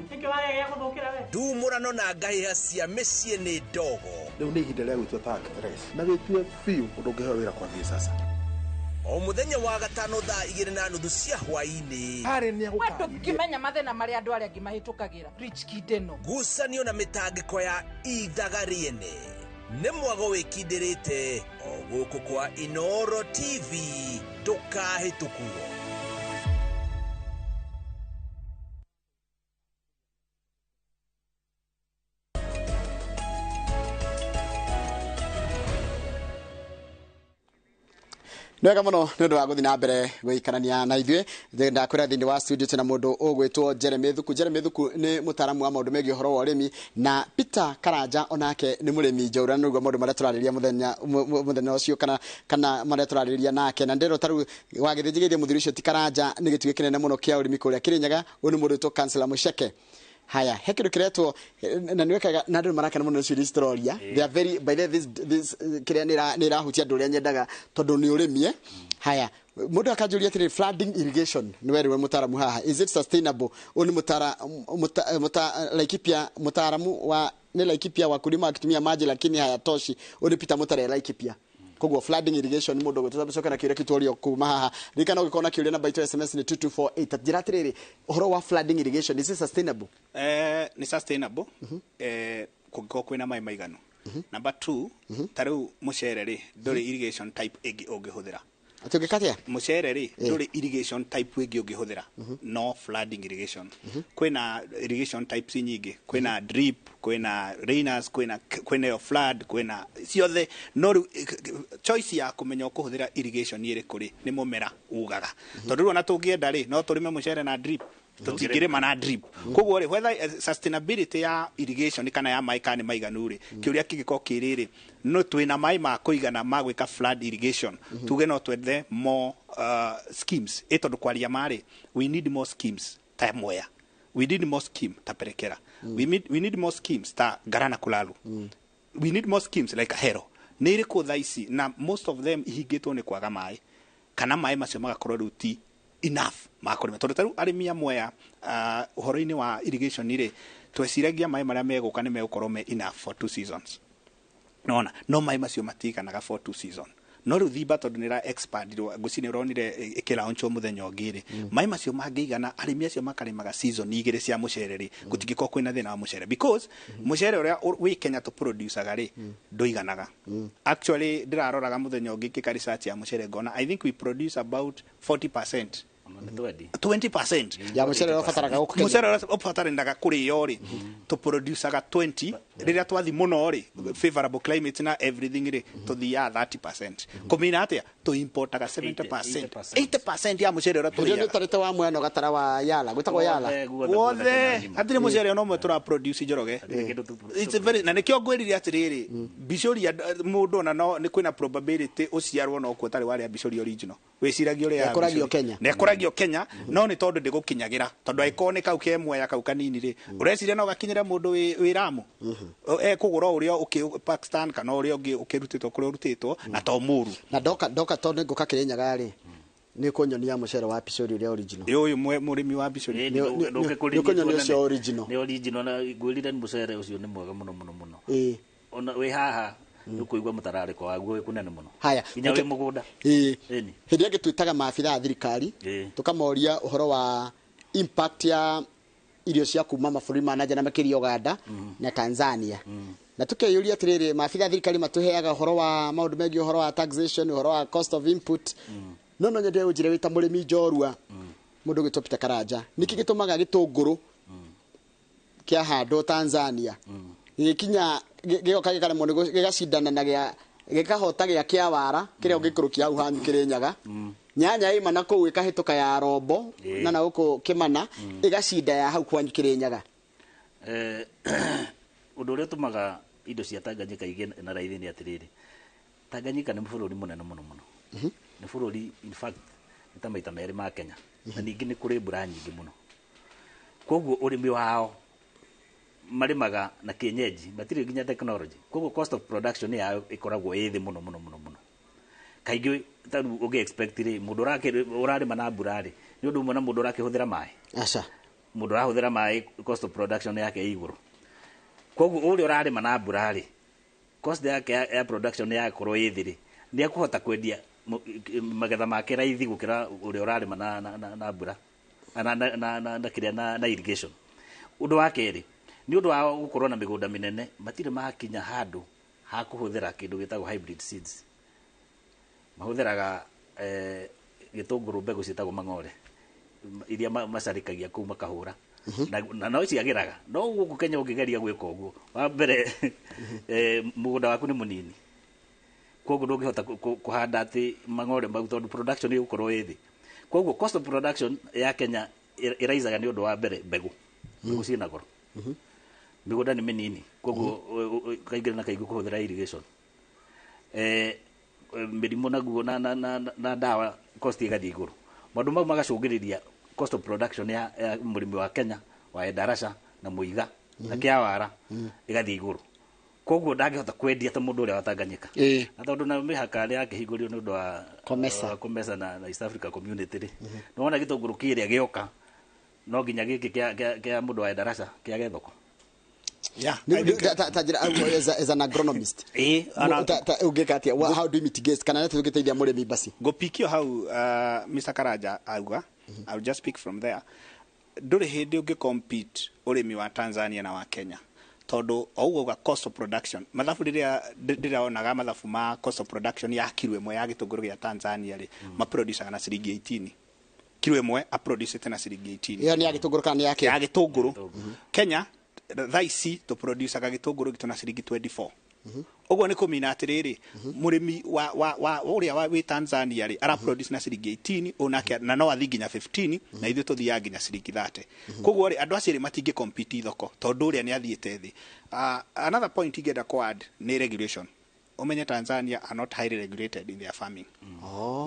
Ndumũrano na ngahĩha cia mĩciĩ nĩ ndogo. Rĩu nĩ ihinda rĩa gwĩtua ta actress na wĩtue biũ ũndũ ũngĩheo wĩra kwambia sasa. O mũthenya wa gatano thaa 2:30 cia hwaĩ-inĩ. Harĩ nĩ We ndũngĩmenya mathĩna marĩa andũ arĩa angĩ mahĩtũkagĩra. Rich kid ĩno. Ngucanio na mĩtangĩko ya ithaga rĩene. Nĩ mwago wĩkindĩrĩte o gũkũ kwa Inoro TV ndũkahĩtũkwo. Nĩ wega mũno nĩ ũndũ wa gũthiĩ na mbere gũikarania na ithuĩ. Ndakwĩra thĩinĩ wa studio twĩna mũndũ ũgwĩtwo Jeremy Thuku. Jeremy Thuku nĩ mũtaaramu wa maũndũ megiĩ ũhoro wa ũrĩmi, na Peter Karanja onake nĩ mũrĩmi njaũra, nĩguo maũndũ marĩa tũrarĩrĩria mũthenya ũcio kana marĩa tũrarĩrĩria nake. Na ndĩrwo tarĩu wagĩthĩnjĩgĩithia mũthuri ũcio ti Karanja nĩ gĩtugĩ kĩnene mũno kĩa ũrĩmi kũrĩa Kĩrĩnyaga. Ũyũ nĩ mũndũ wĩtwo Councillor Mũceke. Haya, he kĩndũ kĩretwo na nĩ wekaga na andũ marakena mũno nĩ ciũria ici tũroria. They are very by the this kĩrĩa nĩ ĩrahutia andũ ũrĩa nyendaga tondũ nĩ ũrĩmi. Haya, mũndũ akanjũria atĩrĩ, flooding irrigation nĩ werĩwe mũtaaramu haha, is it sustainable? Ũyũ nĩ Laikipia, mũtaaramu wa nĩ Laikipia, wakulima wakitumia maji lakini hayatoshi. Ũyũ nĩ Peter Mutare Laikipia. Koguo flooding irrigation nĩ mũndũ ũgwĩtwo na kĩũria kĩtworio kuma haha. Ririkana ũngĩkorwo na kĩũria namba itũ ya SMS nĩ 2248. Njĩra atĩrĩrĩ, ũhoro wa flooding irrigation, is it sustainable? Nĩ sustainable kũngĩkorwo kwĩna maĩ maiganu. Number 2, ta rĩu mũcere rĩ, ndũrĩ irrigation type ĩngĩ ũngĩhũthĩra. Atĩ ũngĩka atĩa? Mũcere rĩ, ndũrĩ irrigation type ĩngĩ ũngĩhũthĩra, no flooding irrigation. Kwĩna irrigation types nyingĩ, kwĩna drip, kwĩna rainers, kwĩna ĩyo flood, kwĩna ciothe, no rĩu choice ya kũmenya ũkũhũthĩra irrigation ĩrĩkũ rĩ, nĩ mũmera ugaga. Tondũ rĩu ona tũngĩenda rĩ, no tũrĩme mũcere na drip, tũtingĩrĩma na drip. Koguo rĩ, whether sustainability ya irrigation kana ya maĩ kana nĩ maiganu rĩ, kĩũria kĩngĩkorwo kĩrĩ rĩ, no twĩna maĩ ma kũigana ma gwĩka flood irrigation, tuge no twethe more schemes. Ĩ tondũ kwaria marĩ, we need more schemes ta Mwea, we need more scheme ta Perekera, we need more schemes ta Garana Kulalu, we need more schemes like Ahero. Nĩ irĩkũ thaa ici? Na most of them ihingĩtwo nĩ kwaga maĩ, kana maĩ macio magakorwo rĩu ti enough ma kũrĩma. Tondũ ta rĩu arĩmi a Mwea, ũhoro-inĩ wa irrigation rĩ, tweciragia maĩ marĩa megũka nĩ megũkorwo me enough for 2 seasons. Nona no maĩ macio matiganaga for 2 season. No rĩu thimba tondũ nĩ ra expandirwo, ngwĩciria nĩ ũronire ĩkĩlaunchwo mũthenya ũngĩ rĩ, maĩ macio mangĩigana arĩmi acio makarĩmaga season 2 cia mũcere rĩ, gũtingĩkorwo kwĩna thĩna wa mũcere, because mũcere ũrĩa wĩ Kenya tũproducaga rĩ, ndũiganaga. Actually ndĩraroraga mũthenya ũngĩ ngĩka research ya mũcere ngona I think we produce about 40%. 20% ya mũcere ũrĩa ũbataraga gũkũ Kenya. Mũcere ũrĩa ũbataranaga kũrĩo rĩ, tũproducaga 20, rĩrĩa twathi mũno rĩ, favorable climate na everything rĩ, tũthiaga 30%. Kũmina atĩa? Tũimportaga 70%. 80% ya mũcere ũrĩa Ũrĩa nĩ tũrĩaga. ũtarĩte wa Mwea na ũgatara wa Yala, gwĩtagwo Yala. Wothe hatirĩ mũcere ona ũmwe tũraproduce Njoroge. It's a very, na nĩkĩo ngwĩrire atĩrĩrĩ, mbicũri mũndũ ona no nĩ kwĩna probability ũciarwo no kuo ũtarĩ warĩa mbicũri original. Wĩciragia ũrĩa ya Ĩkũragio mbicũri. Kenya. Na ĩkũragio Kenya, no nĩ tondũ ndĩgũkinyagĩra, tondũ angĩkorwo nĩ kau ke Mwea kau kanini rĩ, ũreciria no gakinyĩre mũndũ wĩ Ramu ekũgũra ũrĩa ũkĩ Pakistan kana ũrĩa ũngĩ ũkĩrutĩtwo kũrĩa ũrutĩtwo, na to mũru. Na ndoka tondũ nĩ ngũka Kĩrĩnyaga rĩ, nĩ kũnyonia mũcere wa picori ũrĩa original. Ũyũ mũrĩmi wa picori. Nĩ kũnyonia ũcio original. Nĩ original, na ngwĩrire mũcere ũcio nĩ mwega mũno mũno mũno. Ona wĩ haha nĩ ũkũigua mũtararĩko waguo wĩ kũnene mũno. Haya, nginya wĩ mũgũnda. Hĩndĩ ĩngĩ twĩtaga maabithaa a thirikari, tũkamoria ũhoro wa impact ya irio cia kuma mabũrũri ma nanja na makĩria Uganda na Tanzania. Na tukeyũria atĩrĩrĩ, maabithaa a thirikari matũheaga ũhoro wa maũndũ megiĩ ũhoro wa taxation, ũhoro wa cost of input. No no nyende ũnjĩre wĩ ta mũrĩmi njorua, mũndũ ũgwĩtwo Peter Karanja, nĩkĩ gĩtũmaga gĩtũngũrũ kĩahandwo Tanzania gĩgĩkinya gĩgoka gĩkaremwo nĩ gĩgacindana na gĩa gĩkahota gĩa kĩawara kĩrĩa ũngĩkũrũkia hau hanyu Kĩrĩnyaga, nyanya ĩma na kũu ĩkahĩtũka ya rombo na na gũkũ Kĩmana ĩgacinda ya hau kwanyu Kĩrĩnyaga? Ũndũ ũrĩa ũtũmaga indo cia Tanganyika igĩe na raithi nĩ atĩrĩrĩ, Tanganyika nĩ bũrũri mũnene mũno mũno. Nĩ bũrũri in fact Nĩ ta maita merĩ ma Kenya. Na ningĩ nĩ kũrĩ mbura nyingĩ mũno. Koguo ũrĩmi wao marĩmaga na kienyeji, matirĩ nginya technology. Koguo cost of production yao ĩkoragwo ĩ thĩ mũno mũno mũno mũno. Kaingĩ ta rĩu ũngĩ expect rĩ, mũndũ ũrarĩma na mbura rĩ, nĩ ũndũ ũmwe na mũndũ ũrakĩhũthĩra maĩ. Aca. Mũndũ ũrahũthĩra maĩ cost of production yake ĩ igũrũ. Koguo ũrĩa ũrarĩma na mbura rĩ, cost yake ya production yakorwo ĩ thĩ rĩ, nĩ ekũhota kwendia magetha make raithi gũkĩra ũrĩa ũrarĩma na mbura na kĩrĩa na irrigation. Ũndũ wa kerĩ, nĩ ũndũ wa gũkorwo na mĩgũnda mĩnene, matirĩ makinya handũ ha kũhũthĩra kĩndũ gĩtagwo hybrid seeds. Mahũthĩraga gĩtũngũrũ mbegũ ciĩtagwo mang'ore iria macarĩkagia kũu makahũra. Na no ciagĩraga. No gũkũ Kenya ũngĩgeria gwĩka ũguo, wa mbere mũgũnda waku nĩ mũnini. Koguo ndũngĩhota kũhanda atĩ mang'ore mau tondũ production ĩgũkorwo ĩ thĩ. Koguo cost of production ya Kenya ĩraisaga nĩ ũndũ wa mbere mbegũ. Mbegũ ciĩna goro. Mĩgũnda nĩ mĩnini. Koguo kaingĩ na kaingĩ kũhũthĩra irrigation. Mĩrimũ naguo na ndawa cost ĩgathiĩ igũrũ. Maũndũ mau magacũngĩrĩria cost of production ya mũrĩmi wa Kenya wa Endarasha na Muiga na Kĩawara ĩgathiĩ igũrũ. Koguo ndangĩhota kwendia ta mũndũ ũrĩa wa Tanganyika. Na tondũ na mĩhaka ĩrĩa yakĩhingũrio nĩ ũndũ wa COMESA na East Africa Community rĩ, nĩwona gĩtũngũrũ kĩrĩa gĩoka no nginya gĩkĩ kĩa mũndũ wa Endarasha kĩage thoko. Yeah, as an agronomist. Ũngĩka atĩa? How do you mitigate? Kana nĩ tũngĩteithia mũrĩmi basi? Ngũpikio hau Mr. Karanja auga, I'll just pick from there. Ndũrĩ hĩndĩ ũngĩ compete ũrĩmi wa Tanzania na wa Kenya. Tondũ o ũguo uga cost of production. Mathabu rĩrĩa ndĩraonaga mathabu ma cost of production ya kiro ĩmwe ya gĩtũngũrũ gĩa Tanzania rĩ, maproducaga na ciringi 18. Kiro ĩmwe aproducete na ciringi 18. Ĩyo nĩ ya gĩtũngũrũ kana nĩ ya kĩ? Ya gĩtũngũrũ. Kenya thaa ici tũproducaga gĩtũngũrũ gitũ na ciringi 24. Ũguo nĩ kũmina atĩrĩrĩ, mũrĩmi wa ũrĩa wĩ Tanzania rĩ, araproduce na ciringi 18 onake na no athiĩ nginya 15 na ithuĩ tũthiaga nginya ciringi 30. Koguo rĩ, andũ acio rĩ matingĩ compete thoko tondũ ũrĩa nĩ athiĩte thĩ. Another point ingĩenda kũ add nĩ regulation. Umenye Tanzania are not highly regulated in their farming.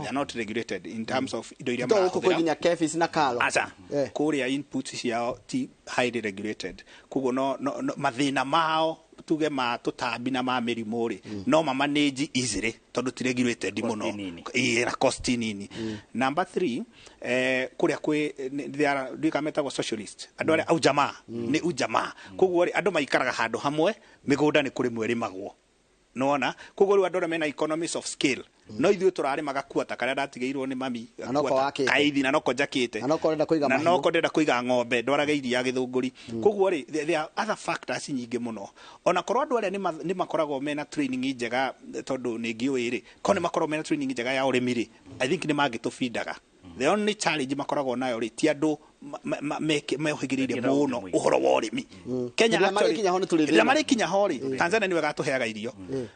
They are not regulated in terms of indo iria marahũthĩra. Gũkũ nginya KEPHIS na KALRO. Aca. Kũrĩa inputs ciao ti highly regulated. Koguo no mathĩna mao tuge ma tũtambi na ma mĩrimũ rĩ, no ma manage easily tondũ ti regulated mũno. Ĩĩ, na cost nini. Number 3, kũrĩa kwĩ they are metagwo socialist. Andũ arĩa ujamaa, nĩ ujamaa. Koguo rĩ, andũ maikaraga handũ hamwe, mĩgũnda nĩ kũrĩmwo ĩrĩmagwo. Nona koguo rĩu andũ arĩa mena economies of scale, no ithuĩ tũrarĩmaga kuata karĩa ndatigĩirwo nĩ mami kaithi na noko njakĩte na noko ndĩrenda kũiga na noko ndĩrenda kũiga ng'ombe ndwarage iria gĩthũngũri. Koguo rĩ, there are other factors nyingĩ mũno. Ona korwo andũ arĩa nĩ makoragwo mena training njega, tondũ nĩ ngĩũĩ rĩ, korwo nĩ makoragwo mena training njega ya ũrĩmi rĩ, I think nĩ mangĩtũbindaga. The only challenge makoragwo nayo rĩ, ti andũ mehĩgĩrĩire mũno ũhoro wa ũrĩmi. Kenya rĩrĩa marĩkinya ho rĩ, Tanzania nĩwe gatũheaga irio.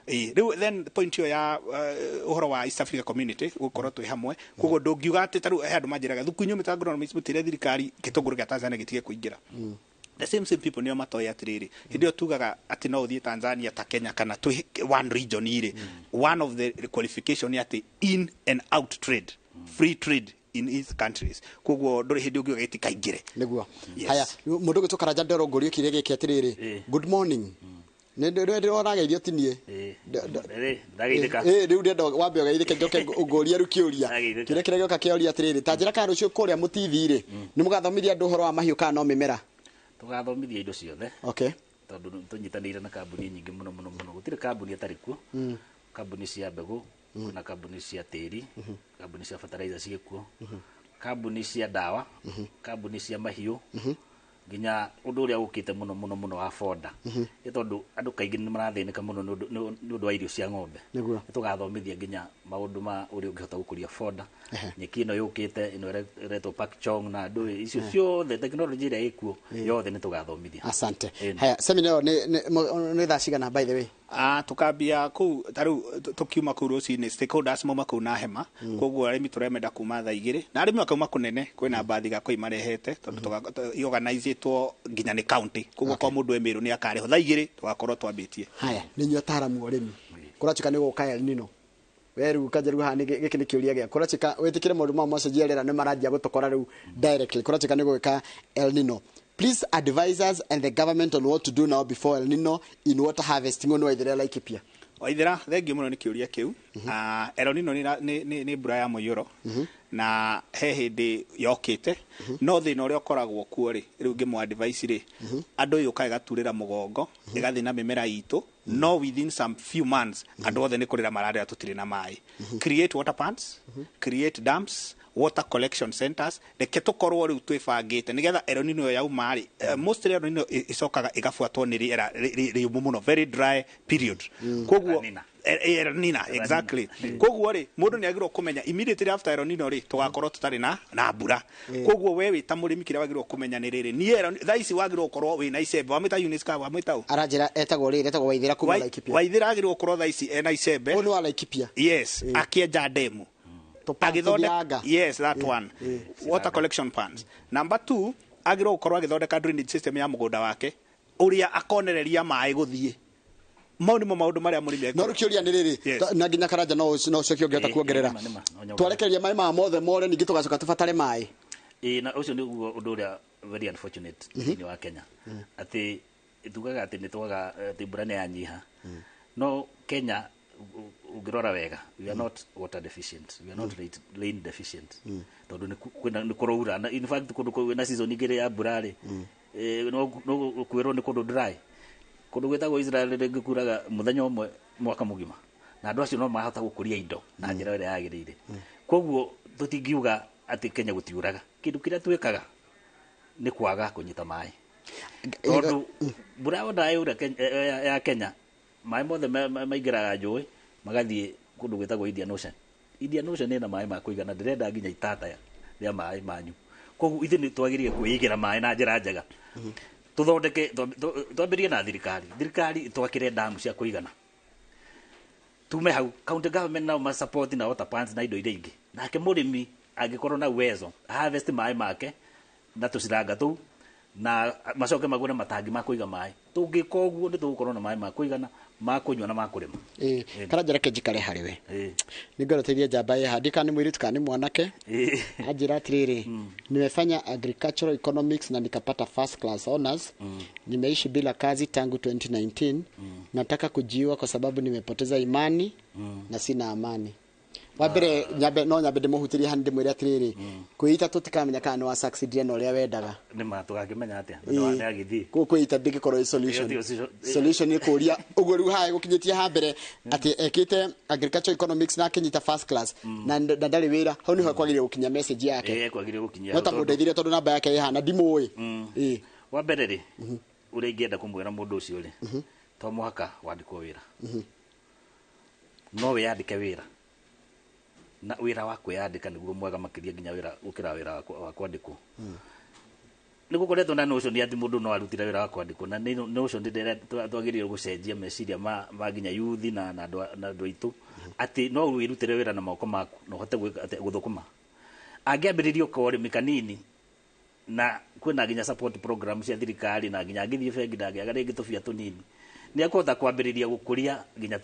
Rĩu then point ĩyo ya ũhoro wa East Africa Community gũkorwo twĩ hamwe, koguo ndũngiuga atĩ ta rĩu he andũ manjĩraga thuku inyuĩ mĩta agronomist mũtĩre thirikari gĩtũngũrũ gĩa Tanzania gĩtige kũingĩra. The same people nĩo matoĩ atĩrĩrĩ, hĩndĩ ĩyo tugaga atĩ no ũthiĩ Tanzania ta Kenya kana twĩ one region rĩ, one of the qualification nĩ atĩ in and out trade, free trade in each countries. Koguo ndũrĩ hĩndĩ ũngiuga gĩtikaingĩre. Nĩguo. Haya, mũndũ ũgĩtwo Karanja Ndoro ngũrio kĩrĩa gĩkĩ atĩrĩrĩ, good morning. Nĩ ndĩrorageithio ti niĩ. Ndageithĩka. Rĩu ndĩrenda wambe ũgeithĩke njoke ngũrie rĩu kĩũria. Kĩrĩa kĩrĩa gĩoka kĩoria atĩrĩrĩ, ta njĩra kana rũciũ kũrĩa Mũtithi rĩ, nĩ mũgathomithia andũ ũhoro wa mahiũ kana no mĩmera? Tũgathomithia indo ciothe. Okay. Tondũ tũnyitanĩire na kambuni nyingĩ mũno mũno mũno. Gũtirĩ kambuni ĩtarĩ kuo. Kambuni cia mbegũ, kwĩna kambuni cia tĩri, kambuni cia fertilizer ciĩkuo, kambuni cia ndawa, kambuni cia mahiũ, nginya ũndũ ũrĩa ũkĩte mũno mũno mũno wa fodder. Nĩ tondũ andũ kaingĩ nĩ marathĩnĩka mũno nĩ ũndũ wa irio cia ng'ombe. Nĩguo. Nĩ tũgathomithia nginya maũndũ ma ũrĩa ũngĩhota gũkũria fodder. Nyeki ĩno yũkĩte ĩno ĩretwo pak chong na ndũĩ icio ciothe technology ĩrĩa ĩkuo yothe nĩ tũgathomithia. Asante. Haya, seminar ĩyo nĩ thaa cigana by the way? Tukambia kũu ta rĩu tũkiuma kũu rũcinĩ, stakeholders mauma kũu na hema, koguo arĩmi tũremenda kuma thaa 2 na arĩmi makauma kũnene, kwĩna mbathi gakũi marehete tondũ organizĩtwo nginya nĩ county, koguo kwa mũndũ e Meru nĩ akarĩho thaa 2 tũgakorwo twambĩtie. Haya, nĩ inyuĩ ataaramu a ũrĩmi, kũratuĩka nĩ gũka El Nino. We rĩu Kanjeru haha gĩkĩ nĩ kĩũria gĩaku. Kũrachika wĩtĩkĩre maũndũ mau macenjia rĩera nĩ maranjia gũtũkora rĩu directly. Kũrachika nĩ gwĩka El Nino. Please advise us and the government on what to do now before El Nino in water harvesting. Ũyũ nĩ Waithera Laikipia. Waithera, thengiũ mũno nĩ kĩũria kĩu. El Nino nĩ mbura ya mũiyũro na he hĩndĩ yokĩte, no thĩna ũrĩa ũkoragwo kuo rĩ, rĩu ngĩmũ advice rĩ, andũ yũka ĩgaturĩra mũgongo, ĩgathiĩ na mĩmera itũ, no within some few months andũ othe nĩ kũrĩra mararĩra tũtirĩ na maĩ. Create water pans, create dams, water collection centers, reke tũkorwo rĩu twĩbangĩte nĩgetha El Nino ĩyo yauma rĩ, mostly El Nino ĩcokaga ĩgabuatwo nĩ rĩera rĩũmũ mũno, very dry period. Koguo El Nino, exactly. Koguo rĩ, mũndũ nĩ agĩrĩirwo kũmenya immediately after El Nino rĩ, tũgakorwo tũtarĩ na mbura. Koguo we wĩ ta mũrĩmi kĩrĩa wagĩrĩirwo kũmenya nĩ rĩrĩ, niĩ thaa ici wagĩrĩirwo gũkorwo wĩna icembe, wamwĩta Eunice ka wamwĩta ũ? Aranjĩra etagwo rĩrĩ, etagwo Waithera kuma Laikipia. Waithera agĩrĩirwo gũkorwo thaa ici ena icembe. Ũyũ nĩ wa Laikipia. Yes, akĩenja ndemu. Agĩthondeka, yes, that one. Water collection pans. Number 2, agĩrĩirwo gũkorwo agĩthondeka drainage system ya mũgũnda wake, ũrĩa akonereria maĩ gũthiĩ. Mau nĩmo maũndũ marĩa mũrĩmi No rĩu kĩũria nĩ rĩrĩ, na nginya Karanja no ũcoke ũngĩhota kuongerera. Twarekereria maĩ maya mothe more, ningĩ tũgacoka tũbatare maĩ. Na ũcio nĩguo ũndũ ũrĩa very unfortunate thĩinĩ wa Kenya, atĩ tugaga atĩ nĩ twaga, atĩ mbura nĩ yanyiha, no Kenya ũngĩrora wega, we are not water deficient, we are not rain deficient, tondũ nĩ kũraura. Na in fact kũndũ kwĩna season igĩrĩ ya mbura rĩ, no kwĩrwo nĩ kũndũ dry. Kũndũ gwĩtagwo Israel rĩngĩ kuraga mũthenya ũmwe mwaka mũgima, na andũ acio no marahota gũkũria indo na njĩra ĩrĩa yagĩrĩire. Koguo tũtingiuga atĩ Kenya gũtiuraga. Kĩndũ kĩrĩa twĩkaga nĩ kwaga kũnyita maĩ, tondũ mbura yothe yaura ya Kenya, maĩ mothe maingĩraga njũĩ magathiĩ kũndũ gwĩtagwo Indian Ocean. Indian Ocean ĩna maĩ ma kũigana, ndĩrenda nginya itata rĩa maĩ manyu. Koguo ithuĩ nĩ twagĩrĩire kwĩigĩra maĩ na njĩra njega. Tũthondeke, twambĩrĩrie na thirikari, thirikari ĩtwakĩre damu cia kũigana, tume hau county government nao ma support na water pans na indo iria ingĩ. Nake mũrĩmi angĩkorwo na uwezo harvest maĩ make na tũciranga tũu, na macoke magũre matangi ma kũiga maĩ. Tũngĩka ũguo nĩ tũgũkorwo na maĩ ma kũigana ma kũnyua na ma kũrĩma. Karanja reke njikare harĩ we. Nĩngũteithia njamba ĩ handika nĩ mũirĩtu kana nĩ mwanake. Anjĩra atĩrĩrĩ, nimefanya agricultural economics na nikapata first class honors. Nimeishi bila kazi tangu 2019. Nataka kujiua kwa sababu nimepoteza imani na sina amani. Wa mbere nyambe no nyambe ndĩmũhutĩrie hani ndĩmwĩre atĩrĩrĩ, kwĩita tũtikamenya kana nĩ wa succeed na ũrĩa wendaga. Nĩ ma tũgakĩmenya atĩa? Nĩ agĩthiĩ. Kwĩita ndĩngĩkorwo ĩ solution. Solution nĩ kũria ũguo rĩu haha gũkinyĩtie ha mbere atĩ ekĩte agricultural economics na akĩnyita first class na ndarĩ wĩra, hau nĩho kwagĩrĩire gũkinya message yake. Kwagĩrĩire gũkinyia. No ta mũndeithire tondũ namba yake ĩ haha ndimũĩ. Wa mbere rĩ, ũrĩa ingĩenda kũmwĩra mũndũ ũcio rĩ, to mũhaka wandĩkwo wĩra. No wĩyandĩke wĩra. Na wĩra wa kwĩyandĩka nĩguo mwega makĩria nginya wĩra gũkĩra wĩra wa kwandĩkwo. Nĩ gũkoretwo na notion atĩ mũndũ no arutire wĩra wa kwandĩkwo, na nĩ notion twagĩrĩirwo gũcenjia meciria ma nginya youth na andũ aitũ, atĩ no wĩrutĩre wĩra na moko maku na ũhote gũthũkũma. Angĩambĩrĩria ũrĩmi kanini, na kwĩna nginya support program cia thirikari, na nginya angĩthiĩ bengi ndangĩaga rĩngĩ tũbia tũnini, nĩ akũhota kwambĩrĩria gũkũria nginya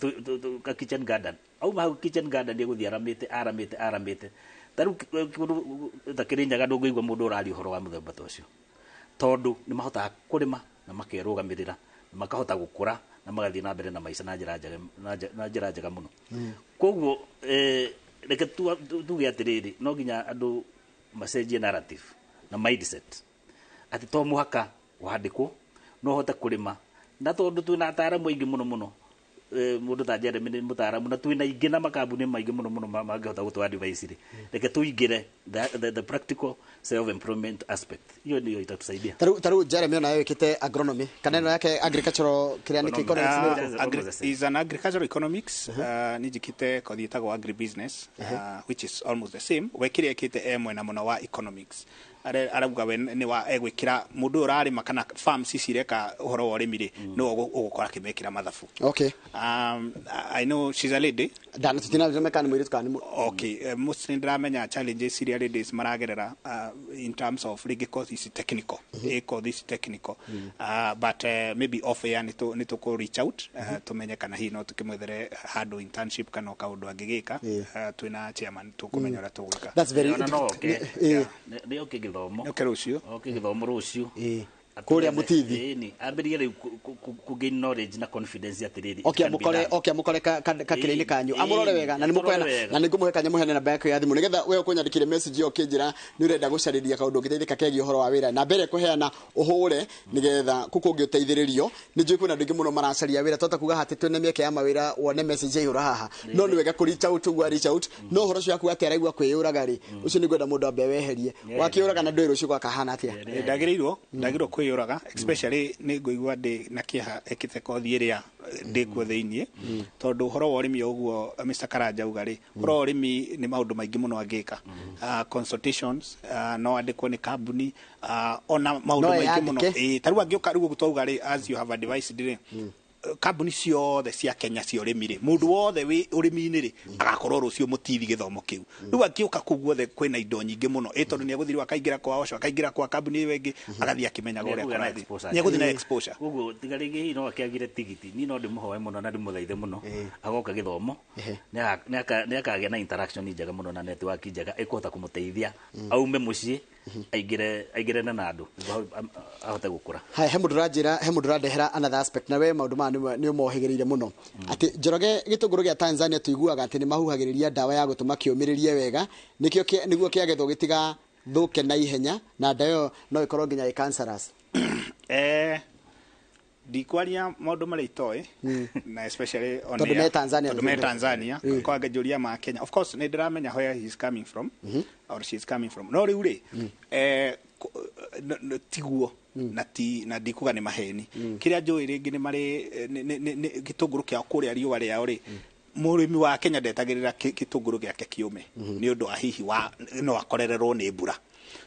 ka kitchen garden. Auma hau kitchen garden nĩ egũthiĩ aramĩte. Ta rĩu kũndũ ta Kĩrĩnyaga ndũngĩigua mũndũ ũraria ũhoro wa mũthemba ta ũcio, tondũ nĩ mahotaga kũrĩma na makerũgamĩrĩra na makahota gũkũra na magathiĩ na mbere na maica na njĩra njega mũno. Koguo reke tuge atĩrĩrĩ, no nginya andũ macenjie narrative na mindset, atĩ to mũhaka wandĩkwo, no ũhote kũrĩma. Na tondũ twĩna ataaramu aingĩ mũno mũno, mũndũ ta Jeremy nĩ mũtaaramu, na twĩna aingĩ na makambuni maingĩ mũno mũno mangĩhota gũtũ advice rĩ, reke tũingĩre the practical self employment aspect. Hiyo ndio itatusaidia. Ta rĩu Jeremy ona wĩkĩte agronomy kana ĩno yake agricultural kĩrĩa nĩ economics. Is an agricultural economics. Nĩ njĩkĩte kothi ĩtagwo agribusiness, which is almost the same. We kĩrĩa ĩkĩte e mwena mũno wa economics. Arauga we nĩ wa egwĩkĩra mũndũ ũyũ ũrarĩma kana farms ici ireka ũhoro wa ũrĩmi rĩ, nĩwe ũgũkora akĩmekĩra mathabu. Okay. I know she's a lady. Ndana tutina kana mwiritu kana. Okay, mostly ndiramenya challenges iria ladies maragerera in terms of rĩngĩ course is technical. Course is technical. But maybe off air nĩ tũkũ reach out tumenye kana hihi no tukĩmwethere handũ internship kana o kaũndũ angĩgĩka. Twĩna chairman tũkũmenya ũrĩa tũgwĩka. That's very Ona no oke. Nĩ oke gĩthomo. Oke rũciũ. Oke gĩthomo rũciũ. Kũrĩa Mũtithi. Ĩni ambĩrĩrie rĩu ku gain knowledge na confidence atĩrĩrĩ. Oke amũkore kakĩrĩ-inĩ kanyu. Amũrore wega na nĩmũkũheana na nĩngũmũhe kanya mũheane namba yake ya thimũ nĩgetha we ũkũnyandĩkĩre message ĩyo ũkĩnjĩra nĩ ũrenda gũcarĩria kaũndũ ũngĩteithĩka kegiĩ ũhoro wa wĩra. Na mbere kũheana ũhũre nĩgetha kũkũ ũngĩũteithĩrĩrio. Nĩ njũĩ kwĩna andũ aingĩ mũno maracaria wĩra twahota kuga hatĩ twĩna mĩeke ya mawĩra wone message yaihũra haha. No nĩ wega kũ reach out ũguo reach out. No ũhoro ũcio waku atĩ araigua kwĩyũraga rĩ, ũcio nĩngwenda mũndũ ambe weherie. Wakĩũraga na ndũĩ rũciũ gwakahana atĩa. Ndagĩrĩirwo kwĩyũraga especially nĩ ngũigua ndĩ na kĩeha ĩkĩte kothi ĩrĩa ndĩkuo thĩiniĩ tondũ ũhoro wa ũrĩmi ũguo Mr. Karanja auga rĩ, ũhoro wa ũrĩmi nĩ maũndũ maingĩ mũno angĩka. Consultations no andĩkwo nĩ kambuni ona maũndũ maingĩ mũno. Ta rĩu angĩũka rĩu ũguo twauga rĩ, as you have advised rĩ, kambuni ciothe cia Kenya cia ũrĩmi rĩ, mũndũ wothe wĩ ũrĩmi-inĩ rĩ agakorwo rũciũ Mũtithi gĩthomo kĩu. Rĩu angĩũka kũu guothe kwĩna indo nyingĩ mũno, tondũ nĩegũthiĩ rĩu akaingĩra kwa Osho, akaingĩra kwa kambuni ĩyo ĩngĩ, agathiĩ akĩmenyaga ũrĩa kũrathiĩ. Nĩegũthiĩ na exposure. Koguo tiga rĩngĩ hihi no akĩagire tigiti, niĩ no ndĩmũhoe mũno na ndĩmũthaithe mũno agoka gĩthomo, nĩakagĩa na interaction njega mũno na network njega ĩkũhota kũmũteithia aume mũciĩ aingĩrane na andũ ahote gũkũra. Haya, he mũndũ ũranjĩra, he mũndũ ũrandehera another aspect na we maũndũ maya nĩ ũmohĩgĩrĩire mũno. Atĩ Njoroge gĩtũngũrũ gĩa Tanzania tũiguaga atĩ nĩ mahuhagĩrĩria ndawa ya gũtũma kĩũmĩrĩrie wega nĩkĩo nĩguo kĩagethwo gĩtigathũke na ihenya na ndawa ĩyo no ĩkorwo nginya ĩ cancerous. Ndikwaria maũndũ marĩa itoĩ na especially on tondũ me Tanzania, tondũ me Tanzania kwa ngĩnjũria ma Kenya. Of course nĩ ndĩramenya where he is coming from or she is coming from. No rĩu rĩ tiguo na ti na ndikuga nĩ maheni. Kĩrĩa njũĩ rĩngĩ nĩ marĩ gĩtũngũrũ kĩao kũrĩa riũa rĩao rĩ, mũrĩmi wa Kenya ndetagĩrĩra gĩtũngũrũ gĩake kĩũme nĩ ũndũ wa hihi wa no akorererwo nĩ mbura.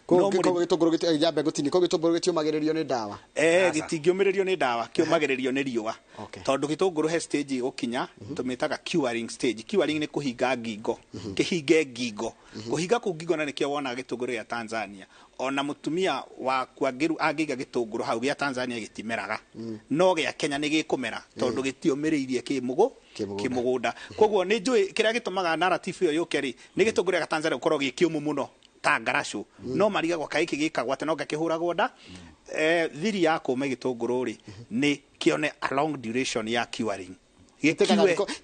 Gĩtũngũrũ gĩtũngũrũ gĩtiũmagĩrĩrio nĩ ndawa. Gĩtingĩũmĩrĩrio nĩ ndawa, kĩũmagĩrĩrio nĩ riũa. Tondũ gĩtũngũrũ he stage ĩgũkinya tũmĩtaga curing stage. Curing nĩ kũhinga ngingo, kĩhinge ngingo. Kũhinga kũu ngingo na nĩkĩo wonaga gĩtũngũrũ gĩa Tanzania. Ona mũtumia waku angĩiga gĩtũngũrũ hau gĩa Tanzania gĩtimeraga. No gĩa Kenya nĩ gĩkũmera tondũ gĩtiũmĩrĩirie kĩmũgũnda. Koguo nĩ njũĩ kĩrĩa gĩtũmaga narrative ĩyo yũke rĩ, nĩ gĩtũngũrũ gĩa Tanzania gũkorwo gĩ kĩũmũ mũno ta ngaracũ. No marigagwo kaĩ gĩkĩ gĩkagwo atĩ no ngakĩhũragwo nda. Thiri ya kũme gĩtũngũrũ rĩ nĩ kĩone a long duration ya curing.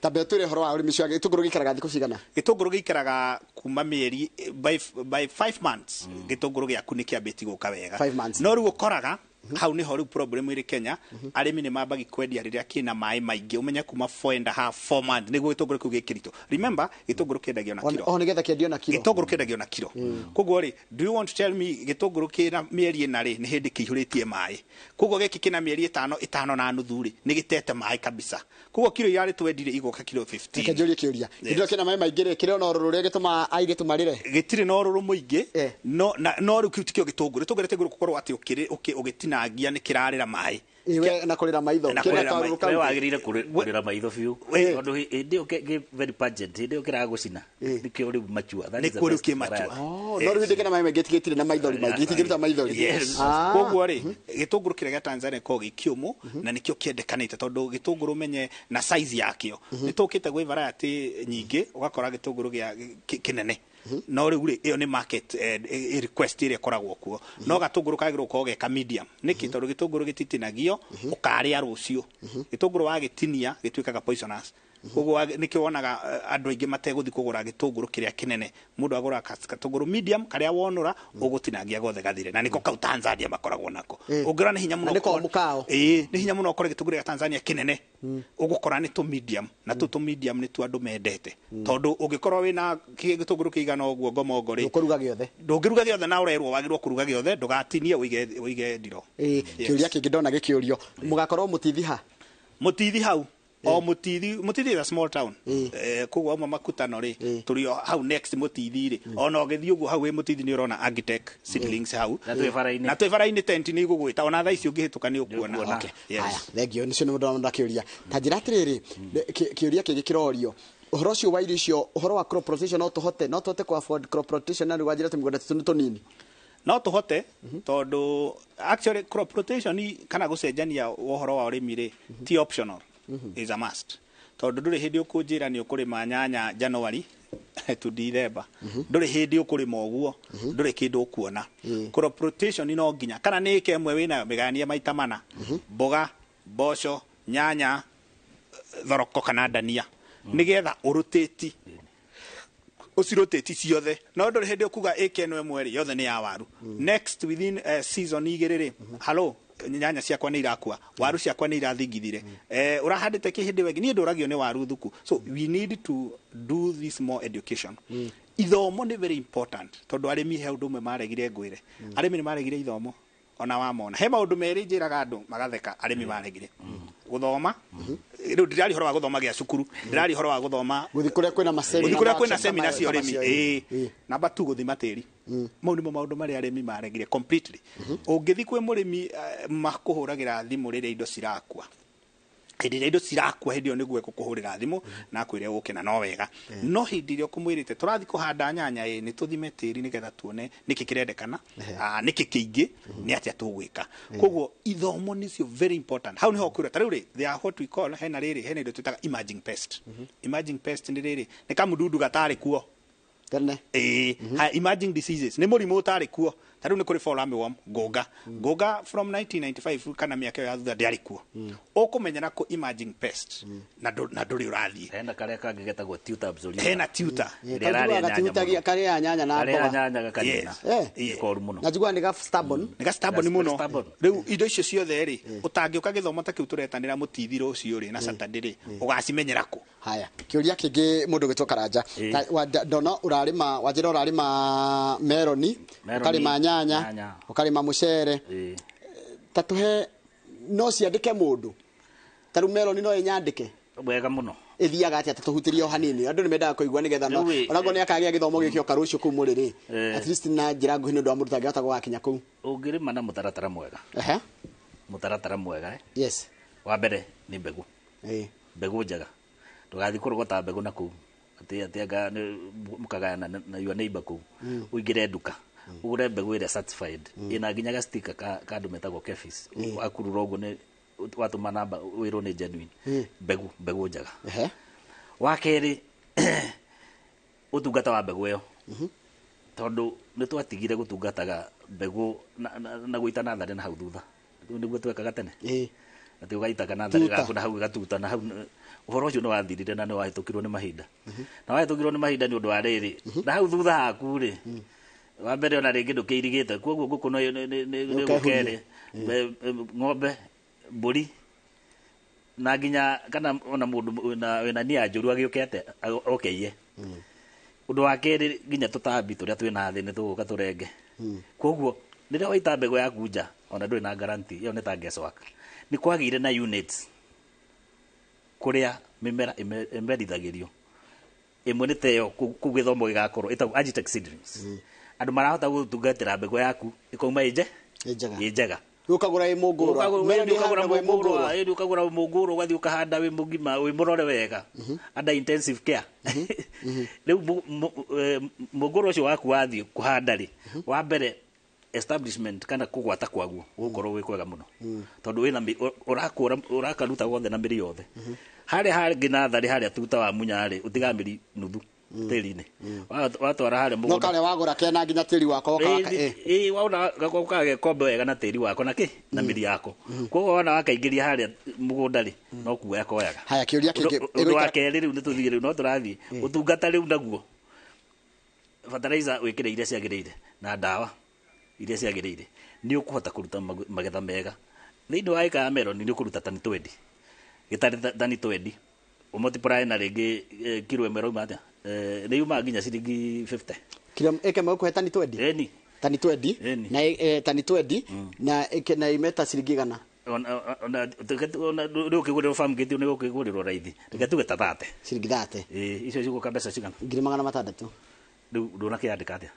Tambe twĩre ũhoro wa ũrĩmi ũcio, gĩtũngũrũ gĩikaraga thikũ cigana? Gĩtũngũrũ gĩikaraga kuma mĩeri by 5 months gĩtũngũrũ gĩaku nĩ kĩambĩtie gũka wega. No rĩu ũkoraga hau nĩho rĩu problem ĩrĩ Kenya, arĩmi nĩ mambagi kwendia rĩrĩa kĩna maĩ maingĩ, ũmenye kuma 4.5 4 months nĩguo gĩtũngũrũ kĩu gĩkĩritũ. Remember gĩtũngũrũ kĩendagio na kiro. O nĩgetha kĩendio na kiro. Gĩtũngũrũ kĩendagio na kiro. Koguo rĩ, do you want to tell me gĩtũngũrũ kĩna mĩeri ĩna rĩ nĩ hĩndĩ kĩihũrĩtie maĩ. Koguo gĩkĩ kĩna mĩeri 5 na nuthu rĩ nĩ gĩtete maĩ kabisa. Koguo kiro iria twendire igoka kiro 15. Reke njũrie kĩũria. Gĩtũngũrũ kĩna maĩ maingĩ rĩ kĩrĩ ona ũrũrũ ũrĩa gĩtũmaga airĩtu marĩre? Gĩtirĩ na ũrũrũ mũingĩ. No no rĩu kĩu tikĩo gĩtũngũrũ. Gĩtũngũrũ gĩtagĩrĩirwo gũkorwo atĩ ũgĩtina ngia nĩ kĩrarĩra maĩ. Iwe na kũrĩra maitho. We wagĩrĩire kũrĩra maitho biũ. Tondũ hĩndĩ ĩyo kĩ very pungent, hĩndĩ ĩyo kĩragũcina nĩkĩo rĩu mature. Nĩkĩo rĩu kĩ mature. No rĩu hĩndĩ kĩna maĩ maingĩ gĩtirĩ na maithori maingĩ, gĩtingĩruta maithori. Koguo rĩ gĩtũngũrũ kĩrĩa gĩa Tanzania gĩkoragwo gĩ kĩũmũ na nĩkĩo kĩendekanĩte tondũ gĩtũngũrũ menye na size yakĩo. Nĩ tũkĩte gwĩ variety nyingĩ ũgakora gĩtũngũrũ gĩa kĩnene. No rĩu rĩ ĩyo nĩ market request ĩrĩa ĩkoragwo kuo. No gatũngũrũ kagĩrĩirwo gũkorwo ge ka medium. Nĩkĩ? Tondũ gĩtũngũrũ gĩtitinagio ũkarĩa rũciũ. Gĩtũngũrũ wagĩtinia gĩtuĩkaga poisonous. Koguo nĩkĩo wonaga andũ aingĩ mategũthiĩ kũgũra gĩtũngũrũ kĩrĩa kĩnene. Mũndũ agũraga gatũngũrũ medium karĩa wonũra ũgũtinangia gothe gathire. Na nĩko kau Tanzania makoragwo nako. Ũngĩrora nĩ hinya mũno. Nĩko mũkao. Ĩĩ, nĩ hinya mũno ũkore gĩtũngũrũ gĩa Tanzania kĩnene. Ũgũkora nĩ tũ medium na tũ medium nĩ tu andũ mendete. Tondũ ũngĩkorwo wĩna gĩtũngũrũ kĩigana ũguo ngomongo rĩ, ndũkũruga gĩothe. Ndũngĩruga gĩothe na ũrerwo wagĩrĩirwo kũruga gĩothe, ndũgatinie ũige ndiro. Ĩĩ, kĩũria kĩngĩ ndona gĩkĩũrio. Mũgakorwo Mũtithi ha? Mũtithi hau. O Mutithi, Mutithi is a small town, koguo amwe makutano rĩ, tũrĩ o hau next Mutithi rĩ, ona ũgĩthiĩ ũguo hau wĩ Mutithi nĩ ũrona Agitech seedlings hau. Na twĩ bara-inĩ. Na twĩ bara-inĩ, tent nĩ igũgwĩta, ona thaa ici ũngĩhĩtũka nĩ ũkuona. Nĩ ũkuona. Okay. Yes. Haya, thengio, nĩcio nĩ mũndũ ndakĩũria ta njĩra atĩrĩrĩ, kĩũria kĩngĩ kĩrorio ũhoro ũcio wa irio icio, ũhoro wa crop rotation, no tũhote ku afford crop rotation na rĩu wanjĩra tũmĩgũnda tũtũ nĩ tũnini? No tũhote, tondũ actually crop rotation kana gũcenjania ũhoro wa ũrĩmi rĩ, ti optional, is a must, tondũ ndũrĩ hĩndĩ ũkũnjĩra nĩ ũkũrĩma nyanya January to December, ndũrĩ hĩndĩ ũkũrĩma ũguo, ndũrĩ kĩndũ ũkuona. Crop rotation no nginya, kana nĩ ĩka ĩmwe wĩnayo, mĩgayanie maita mana, mboga, mboco, nyanya, thoroko kana ndania, nĩgetha ũrũtĩti ũcirotĩti ciothe. No ndũrĩ hĩndĩ ũkuga ĩka ĩno ĩmwe rĩ, yothe nĩ ya waru, next within season igĩrĩ rĩ, hello, nyanya ciakwa nĩ irakua, waru ciakwa nĩ irathingithire, ũrahandĩte kĩ hĩndĩ wengi, niĩ ndũragio nĩ waru thuku. So we need to do this more education. Ithomo nĩ very important, tondũ arĩmi he ũndũ ũmwe maregire, ngwĩre, arĩmi nĩ maregire ithomo. Ona wamona he maũndũ merĩ njĩraga andũ magatheka, arĩmi maregire gũthoma. Rĩu ndĩraria ũhoro wa gũthoma gĩa cukuru, ndĩraria ũhoro wa gũthoma gũthiĩ kũrĩa kwĩna maseminar. Gũthiĩ kũrĩa kwĩna workshop seminar cia ta ũrĩmi. macio, Ĩĩ, namba tu gũthima tĩri. Mau nĩmo maũndũ marĩa arĩmi maregire completely. Ũngĩthiĩ kwĩ mũrĩmi, makũhũragĩra thimũ rĩrĩa indo cirakua. Hĩndĩ ĩrĩa indo cirakua, hĩndĩ ĩyo nĩguo ekũkũhũrĩra thimũ na akwĩre ũke, na no wega. No hĩndĩ ĩrĩa ũkũmwĩrĩte tũrathiĩ kũhanda nyanya, ĩ nĩ tũthime tĩri nĩgetha tuone nĩkĩ kĩrendekana, nĩkĩ kĩingĩ, nĩ atĩa tũgwĩka. Koguo ithomo nĩcio very important. Hau nĩho ũkwĩrwo ta rĩu rĩ, they are what we call, hena rĩrĩ, hena indo twĩtaga emerging pest. Emerging pest nĩ rĩrĩ, nĩ kamũdundu gatarĩ kuo tene. Ĩĩ, haya, emerging diseases nĩ mũrimũ ũtarĩ kuo. Ta rĩu nĩ kũrĩ fall armyworm, ngũnga. Ngũnga from 1995 kana mĩaka ĩyo ya thutha ndĩarĩ kuo. Ũkũmenyera kũ emerging pest na ndũrĩ ũrathiĩ. Hena karĩa kangĩ getagwo tuta absoluta. Hena tuta. Ĩrĩa ĩrarĩa nyanya Gatiutagia mũno. karĩa nyanya na Karĩa mboga. nyanya gakanina. Yes. Eh. Nĩ koru mũno. Na njiguaga nĩ ga stubborn. Nĩ ga stubborn Ga mũno. stubborn. Rĩu indo icio ciothe rĩ, ũtangĩũka gĩthomo ta kĩu tũretanĩra mũtithi rũciũ rĩ na Saturday rĩ, ũgacimenyera kũ? Haya, kĩũria kĩngĩ, mũndũ gwĩtwo Karanja. Ndona ũrarĩma, wanjĩra ũrarĩma meroni, Meroni, ũkarĩma nyanya, nyanya. ũkarĩma mũcere. Ta tũhe, no ciandĩke mũndũ? Ta rĩu meroni no ĩnyandĩke? Wega mũno. Ĩthiaga atĩa? Ta tũhutĩrie o hanini, andũ nĩ mendaga kũigua nĩgetha no Rĩu ĩ- onakorwo nĩ akagĩa gĩthomo gĩkĩ oka rũciũ kũu mũrĩ rĩ, at least na njĩra nguhĩ, nĩ ũndũ wa mũndũ tangĩhota gũgakinya kũu. Ũngĩrĩma na mũtaratara mwega, mũtaratara mwega, eh? Wa mbere nĩ mbegũ. Mbegũ njega, ndũgathiĩ kũrogota mbegũ na kũu atĩ anga mũkagayana na your neighbor kũu. Ũingĩre nduka ũgũre mbegũ ĩrĩa certified, ĩna nginya gastika ka andũ metagwo KEPHIS, wakurura ũguo nĩ watũma namba wĩrwo nĩ genuine mbegũ, mbegũ njega. Wa kerĩ, ũtungata wa mbegũ ĩyo, tondũ nĩ twatigire gũtungataga mbegũ na gũita natharĩ na hau thutha. Rĩu nĩguo twekaga tene, atĩ ũgaitaga natharĩ Tuta. gaku na hau gatuta na hau. Ũhoro ũcio nĩ wathirire na nĩ wahĩtũkirwo nĩ mahinda, na wahĩtũkirwo nĩ mahinda nĩ ũndũ wa rĩrĩ, na hau thutha haku rĩ, wa mbere ona rĩngĩ ndũkĩirigĩte, koguo ngũkũ no nĩ Ũkehuria. gũkerĩ, ng'ombe, mbũri, na nginya kana ona mũndũ wĩna nia njũru agĩũke ate okeiye. Ũndũ wa kerĩ, nginya tũtambi tũrĩa twĩna thĩ nĩ tũgũka tũrenge. Koguo rĩrĩa waita mbegũ yaku nja, ona ndũrĩ na guarantee, ĩyo nĩ ta guesswork. Nĩ kwagĩire na units kũrĩa mĩmera ĩmerithagĩrio. Ĩmwe nĩ ta ĩyo kũu gĩthomo gĩgakorwo ĩtagwo Agitech Seedlings. Andũ marahota gũtungatĩra mbegũ yaku ĩkauma ĩ Ĩ njega. Ĩ njega. Rĩu ũkagũra ĩ mũngũrwa. Meroni Ũkagũra ĩhandagwo ĩ mũngũrwa, mũngũrwa. ĩni ũkagũra mũngũrwa, ũgathiĩ ũkahanda wĩ mũgima, wĩ mũrore wega, under intensive care. Rĩu mũngũrwa ũcio waku wathiĩ kũhanda rĩ, wa mbere establishment kana kũgwata kwaguo gũgũkorwo gwĩ kwega mũno, tondũ wĩna ũrakũra, ũrakaruta wothe na mĩri yothe. Harĩa hangĩ natharĩ harĩa tuta wa munya rĩ, ũtigaga mĩri nuthu tĩri-inĩ. Watwara harĩa No mũgũnda karĩa wagũra kena nginya tĩri wako ũkawaka. Ĩĩ, wona gako kagekombe wega na tĩri wako na kĩ na mĩri yako, koguo wona wakaingĩria harĩa mũgũnda rĩ, no kuoya koyaga. Haya, kĩũria kĩngĩ. Ũndũ wa kerĩ, rĩu nĩ tũthiĩ, rĩu no tũrathiĩ ũtungata rĩu naguo, fertilizer wĩkĩre iria ciagĩrĩire na ndawa iria ciagĩrĩire, nĩ ũkũhota kũruta magetha mega. Thĩinĩ wa ĩka ya meloni nĩ ũkũruta tani 20, gĩtarĩ tani 20 ũmultiply na rĩngĩ kiro ĩmwe ĩrauma atĩa? Nĩ yumaga nginya ciringi 50. Kilo ĩke ũkũhe tani 20? Ĩni. Tani 20. Ĩni. Na tani 20 na ĩke na imeta ciringi 100. Ona rĩu ũkĩgũrĩrwo farm gate nĩ ũkĩgũrĩrwo raithi, reke tuge ta 30. Ciringi 30. Ĩĩ, icio cigũka mbeca cigana? 600,000. Rĩu ndũnakĩandĩka atĩa?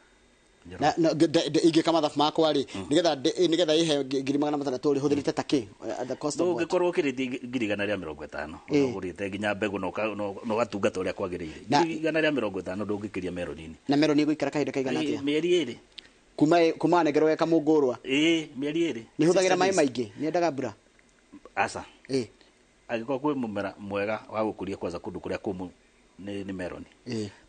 Na ingĩka mathabu makwa rĩ, nĩgetha ĩhe 600,000 rĩ, hũthĩrĩte ta kĩ? The cost of what? Ũngĩkorwo ũkĩrĩtie 150,000, ũgũrĩte nginya mbegũ na ũgatungata ũrĩa kwagĩrĩire, 150,000 ndũngĩkĩria meroni-inĩ. Na meroni ĩgũikara kahinda kaigana atĩa? Mĩeri 2. Kuma wanengerwo weka mũngũrwa? Ĩĩ, mĩeri 2. Nĩ hũthagĩra maĩ maingĩ? Nĩ endaga mbura? Aca. Ĩĩ. Angĩkorwo kwĩ mũmera mwega wa gũkũria kwanza kũndũ kũrĩa kũmũ nĩ meroni.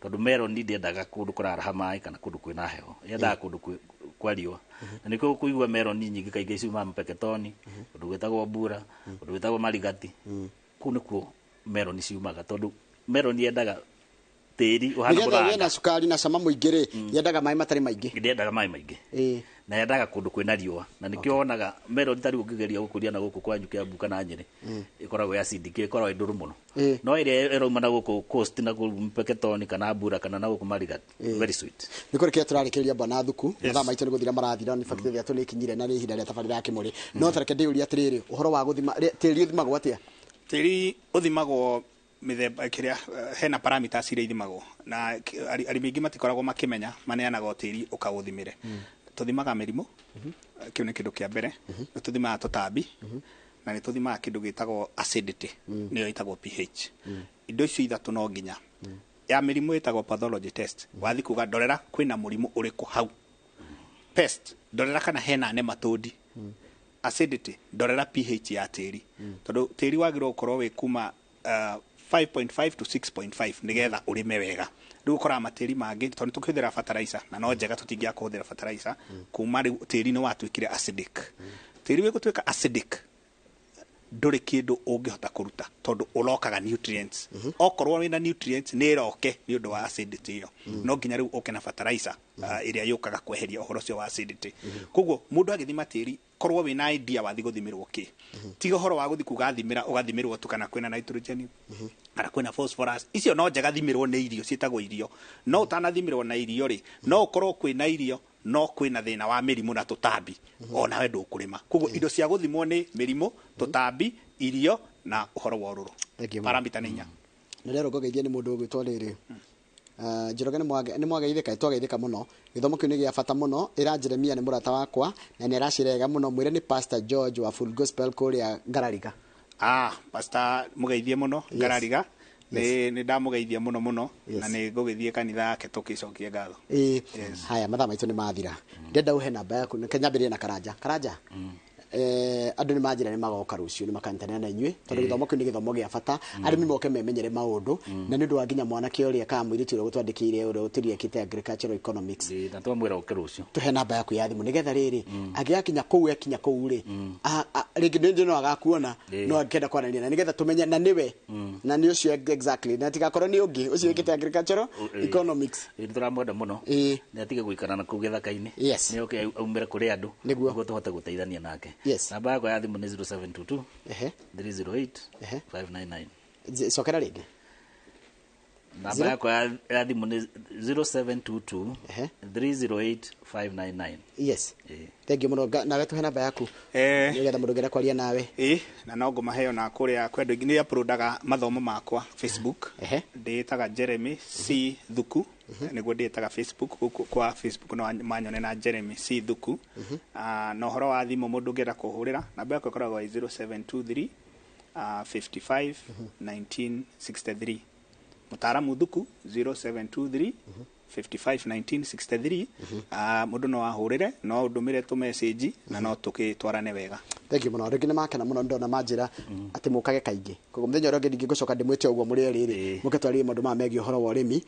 Tondũ meroni ndĩendaga kũndũ kũraraha maĩ kana kũndũ kwĩna heho, yendaga kũndũ kwa riũa. Na nĩkĩo ũkũigua meroni nyingĩ kaingĩ ciumaga Mpeketoni, kũndũ gwĩtagwo Mbura, kũndũ gwĩtagwo Marigati. Kũu nĩkuo meroni ciumaga, tondũ meroni yendaga tĩri ũhana nĩgetha mũthanga. Ĩgĩe na cukari na cama mũingĩ rĩ, yendaga maĩ matarĩ maingĩ. Ndĩendaga maĩ maingĩ. Na yendaga kũndũ kwĩna riũa. Na nĩkĩo wonaga meroni ta rĩu ũngĩgeria gũkũria na gũkũ kwanyu Kiambu kana Nyĩrĩ, ĩkoragwo ya acidic, ĩkoragwo ĩ ndũrũ mũno. No ĩrĩa ĩrauma na gũkũ coast na kũu Mpeketoni kana Mbura kana na gũkũ Marigat, very sweet. Nĩ kũrĩkia tũrarĩkĩrĩria Bwana Thuku, mathaa maitũ nĩ gũthira marathira, nĩ fact ĩrĩa tũnĩkinyire na nĩ ihinda rĩa tabarĩra ya Kĩmũrĩ. No tareke ndĩũrie atĩrĩrĩ, ũhoro wa gũthima tĩri ũthimagwo atĩa? Tĩri ũthimagwo mĩthemba kĩrĩa hena parameters iria ithimagwo na arĩmi aingĩ matikoragwo makĩmenya, maneanaga tĩri ũkaũthimĩre. Tũthimaga mĩrimũ, kĩu nĩ kĩndũ kĩa mbere. Nĩ tũthimaga tũtambi, na nĩ tũthimaga kĩndũ gĩtagwo acidity, nĩyo ĩtagwo pH. Indo icio ithatũ no nginya. Ya mĩrimũ ĩtagwo pathology test, wathi kuga ndorera kwĩna mũrimũ ũrĩkũ hau. Pest, ndorera kana hena nematode. Acidity, ndorera pH ya tĩri. Tondũ tĩri wagĩrĩirwo gũkorwo wĩ kuma 5.5 to 6.5 nigetha ũrĩme wega. Rĩu ũkoraga matĩri mangĩ tondũ tũkĩhũthĩra fertilizer na no njega tũtingĩaga kũhũthĩra fertilizer, kuma rĩu tĩri nĩ watuĩkire acidic. Tĩri wĩgũtuĩka acidic ndũrĩ kĩndũ ũngĩhota kũruta tondũ ũrokaga nutrients. Okorwo wĩna nutrients nĩ ĩroke nĩ ũndũ wa acidity ĩyo. No nginya rĩu ũke na fertilizer ĩrĩa yũkaga kweheria ũhoro ũcio wa acidity. Koguo mũndũ agĩthima tĩri, korwo wĩna idea wathi gũthimĩrwo kĩ. Tiga ũhoro wa gũthi kuga thimĩra, ũgathimĩrwo tu kana kwĩna nitrogen, kana kwĩna phosphorus. Icio no njega thimĩrwo nĩ irio, ciĩtagwo irio. No ũtanathimĩrwo na irio rĩ, no ũkorwo kwĩna irio, no kwĩna thĩna wa mĩrimũ na tũtambi, onawe ndũkũrĩma. Koguo indo cia gũthimwo nĩ mĩrimũ, tũtambi, irio na ũhoro wa ũrũrũ. Parameter nĩ inya. Nĩ rero ngũgeithie nĩ mũndũ ũgwĩtwo rĩrĩ. Njoroge nĩ mwageithĩka, twageithĩka mũno. Gĩthomo kĩu nĩ gĩa bata mũno. Ĩra Jeremia nĩ mũrata wakwa na nĩ aracirega mũno. Mwĩre nĩ Pastor George wa Full Gospel kũrĩa Ngarariga. Pastor mũgeithie mũno Ngarariga. Nĩ ndamũgeithia mũno mũno na nĩ ngũgĩthiĩ kanitha yake tũkĩcokie ngatho. Haya, mathaa maitũ nĩ mathira. Ndĩrenda ũhe namba yaku, reke nyambĩrĩrie na Karanja. Karanja, andũ nĩ manjĩra nĩ magoka rũciũ nĩ makanyitanĩra na inyuĩ tondũ gĩthomo kĩu nĩ gĩthomo gĩa bata. Arĩmi moke memenyere maũndũ na nĩ ũndũ wa nginya mwanake ũrĩa kana mũirĩtu ũrĩa ũgũtwandĩkĩire ũrĩa ũtũriekĩte agricultural economics. Na twamwĩra ũke rũciũ. Tũhe namba yaku ya thimũ nĩgetha rĩrĩ angĩgakinya kũu ekinya kũu rĩ, rĩngĩ nĩ no agakuona no angĩenda kwaranĩria na nĩgetha tũmenye na nĩwe na nĩ ũcio exactly na tigakorwo nĩ ũngĩ ũcio wĩkĩte agricultural economics. Nĩ tũramwenda mũno. Nĩ atige gũikara na kũu gĩthaka-inĩ. Nĩ oke aumĩre kũrĩ andũ nĩguo tũhote gũteithania nake. Namba yakwa ya thimũ nĩ 0722 308 599. Cokera rĩngĩ. Namba yakwa ya thimũ nĩ 0722 308 599. Yes. Thank you mũno. Nawe tũhe namba yaku nĩgetha mũndũ ũngĩenda kwaria nawe. Na no ngũmaheo na kũrĩa kwĩ andũ aingĩ. Nĩ uploadaga mathomo makwa Facebook. Ndĩĩtaga Jeremy C Thuku. Nĩguo ndĩĩtaga Facebook. Gũkũ kwa Facebook no manyone na Jeremy C Thuku. Na ũhoro wa thimũ mũndũ ũngĩenda kũhũrĩra, namba yakwa ĩkoragwo ĩ 0723 55 1963. Mũtaaramu Thuku 0723 55 1963. Mũndũ no ahũrĩre, no ũndũmĩre tũ message na no tũgĩtwarane wega. Thank you mũno. Rĩngĩ nĩ makena mũno ndona manjĩra atĩ mũkage kaingĩ. Koguo mũthenya ũrĩa ũngĩ ndingĩgũcoka ndĩmwĩte ũguo mũrĩ erĩ rĩ, mũke twarie maũndũ maya megiĩ ũhoro wa ũrĩmi.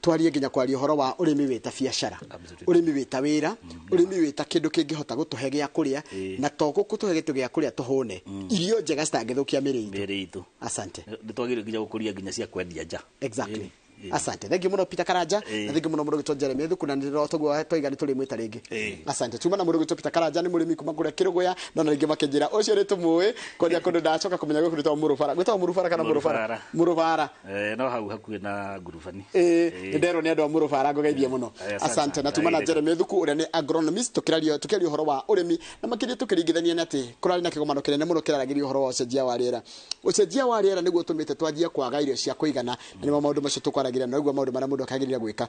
Twarie nginya kwaria ũhoro wa ũrĩmi wĩ ta biacara, ũrĩmi wĩ ta wĩra, ũrĩmi wĩ ta kĩndũ kĩngĩhota gũtũhe gĩa kũrĩa, na to gũtũhe gĩtũ gĩa kũrĩa tũhũne, irio njega citangĩthũkia mĩrĩ itũ. Mĩrĩ itũ. Asante. Nĩ twagĩrĩirwo nginya gũkũria nginya cia kwendia nja. Exactly. Asante, thank you muno Peter Karanja, na thank you muno mũndũ gwĩtwo Jeremy Thuku, na nĩ toguo twaiga nĩ tũrĩmwĩta rĩngĩ. Asante. Tuma na mũndũ gwĩtwo Peter Karanja, nĩ mũrĩmi kuma kũrĩa Kĩrũgũya, no na rĩngĩ makĩnjĩra ũcio nĩ tũmũĩ kũrĩa kũndũ ndacoka kũmenya gũkũ gwĩtagwo Mũrũbara, gwĩtagwo Mũrũbara kana Mũrũbara? Mũrũbara. No hau hakuhĩ na ngurubani. Nĩ nderwo nĩ andũ a Mũrũbara, ngũgeithie mũno. Asante. Na tuma na Jeremy Thuku ũrĩa nĩ agronomist, tũkĩraria tũkĩaria ũhoro wa ũrĩmi na makĩria tũkĩringithania na atĩ kũrarĩ na kĩgomano kĩnene mũno kĩraragĩria ũhoro wa ũcenjia wa rĩera. Ũcenjia wa rĩera nĩguo ũtũmĩte twanjie kwaga irio cia kũigana, na nĩmo maũndũ macio tũkwaragĩria, na nĩguo maũndũ marĩa mũndũ akagĩrĩire gwĩka.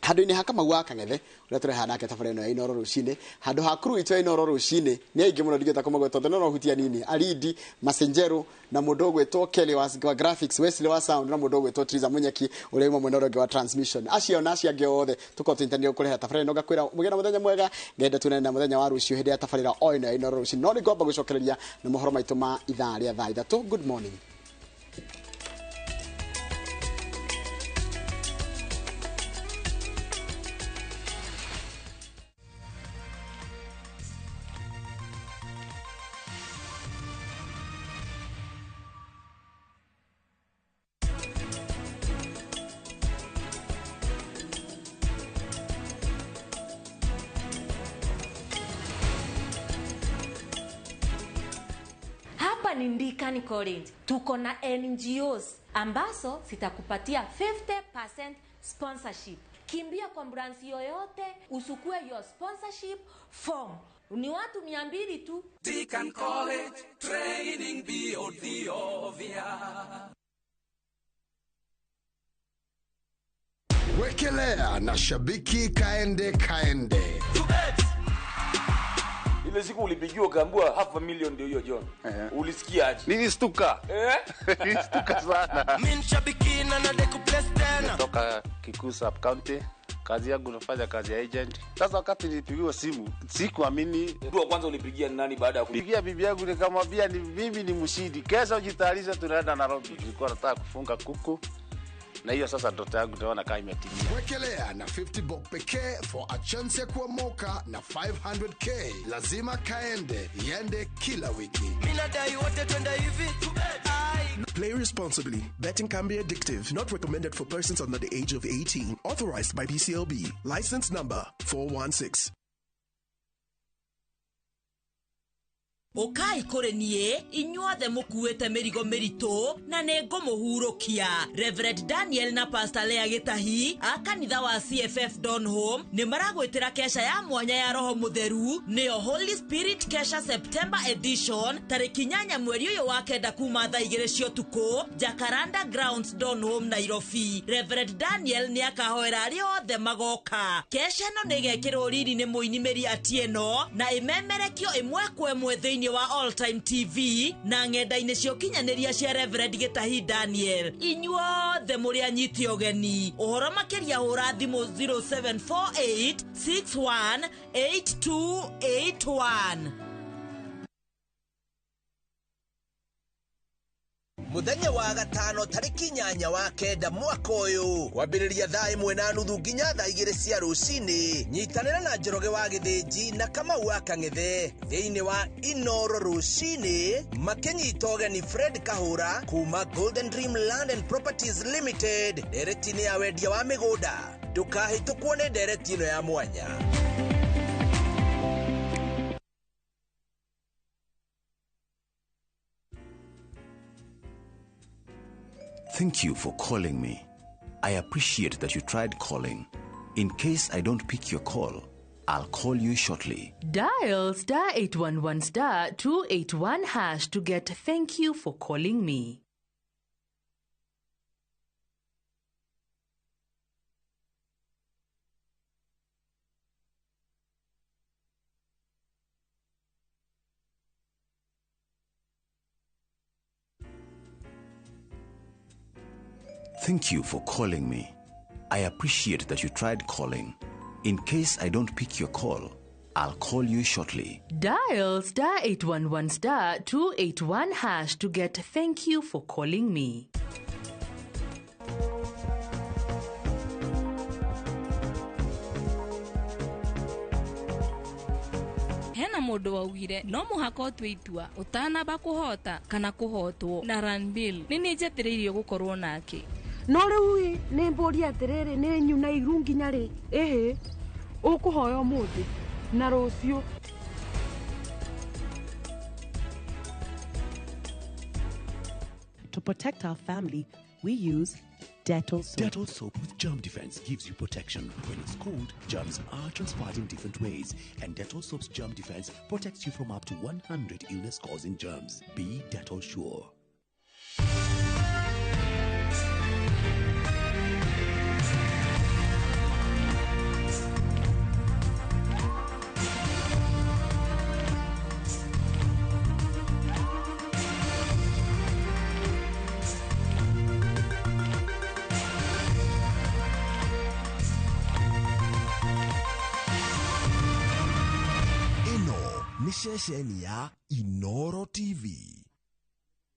Handũ-inĩ ha Kamau wa Kang'ethe ũrĩa tũrehaga nake tabarĩra ĩno ya Inooro rũcinĩ, handũ ha crew itũ ya Inooro rũcinĩ nĩ aingĩ mũno, ndingĩhota kũmagweta othe, no no hutia nini: Aridi Masenjeru, na mũndũ ũgwĩtwo Kelly wa graphics, Wesley wa sound, na mũndũ ũgwĩtwo Triza Munyeki ũrĩa uma mwena ũrĩa ũngĩ wa transmission. Acio na acio angĩ othe tũkorwo tũnyitanĩire kũreha tabarĩra ĩno. Ngakwĩra mũgĩe na mũthenya mwega, ngenda tuonane na mũthenya wa rũciũ hĩndĩ ya tabarĩra o ĩno ya Inooro rũcinĩ, no nĩ ngwamba gũcokereria na mohoro maitũ ma ithaa rĩa thaa 3. Good morning. Hapa ni Ndikani College. Tuko na NGOs ambazo zitakupatia 50% sponsorship. Kimbia kwa branch yoyote usukue your sponsorship form. Ni watu 200 tu. Deacon College, training beyond the obvious. Wekelea na shabiki kaende kaende. Ile siku ulipigiwa ukaambiwa 500,000 ndio hiyo John. Ulisikia aje? Nilistuka. Nilistuka sana. Mimi shabiki na nadeku place tena. Natoka Kikuyu Sub County. Kazi yangu nafanya kazi ya agent. Sasa wakati nilipigiwa simu, sikuamini. Mtu wa kwanza ulipigia ni nani baada ya kupigia bibi yangu nikamwambia ni mimi ni mshindi. Kesho jitayarishe tunaenda Nairobi. Nilikuwa nataka kufunga kuku. Na hiyo sasa ndoto yangu naona kama imetimia. Wekelea na 50 bob pekee for a chance ya kuomoka na 500k. Lazima kaende, iende kila wiki. Mimi nadai wote twende hivi. Play responsibly. Betting can be addictive. Not recommended for persons under the age of 18. Authorized by BCLB. License number 416. Ukai kũrĩ niĩ inyuothe mũkuĩte mĩrigo mĩritũ na nĩ ngũmũhurũkia. Reverend Daniel na Pastor Lea Gĩtahi a kanitha wa CFF Donholm nĩ maragwĩtĩra kesha ya mwanya ya Roho Mũtheru, nĩyo Holy Spirit Kesha September Edition, tarĩki 8 mweri ũyũ wa 9 kuma thaa 2 cia ũtukũ, Jacaranda Grounds, Donholm, Nairobi. Reverend Daniel nĩ akahoera arĩa othe magoka. Kesha ĩno nĩ ĩgekĩrwo riri nĩ mũini Mary Atieno na ĩmemerekio ĩmwe kwa ĩmwe thĩinĩ wa All Time TV na ng'enda-inĩ cia ũkinyanĩria cia Reverend Gĩtahi Daniel. Inyuothe mũrĩ anyiti ũgeni. Ũhoro makĩria hũra thimũ 0748 61 8281. Muthenya wa gatano tariki 8 wa 9 mwaka ũyũ kwambĩrĩria thaa 1:30 nginya thaa 2 cia rũcinĩ, nyitanĩra na Njoroge wa Gĩthĩnji na Kamau wa Kang'ethe thĩinĩ wa Inooro rũcinĩ makĩnyita ũgeni Fred Kahũra kuma Golden Dream Land and Properties Limited ndereti-inĩ ya wendia wa mĩgũnda. Ndũkahĩtũkwo nĩ ndereti ĩno ya mwanya. Thank you for calling me. I appreciate that you tried calling. In case I don't pick your call, I'll call you shortly. Dial star 811 star 281 hash to get thank you for calling me. Thank you for calling me. I appreciate that you tried calling. In case I don't pick your call, I'll call you shortly. Dial star 811 star 281 hash to get thank you for calling me. Hena mũndũ waugire no mũhaka ũtue itua ũtanamba kũhota kana kũhotwo na Ranbill nĩ niĩ njathĩrĩirio gũkorwo nake. No rĩu ĩ, nĩ mbũria atĩrĩrĩ, nĩ nyuna iru nginya rĩ? Ĩhĩ, ũkũhoya ũmũthĩ na rũciũ. To protect our family, we use Dettol soap. Dettol soap with germ defense gives you protection. When it's cold, germs are transferred in different ways, and Dettol soap's germ defense protects you from up to 100 illness-causing germs. Be Dettol sure. Ĩno nĩ ceceni ya Inoro TV.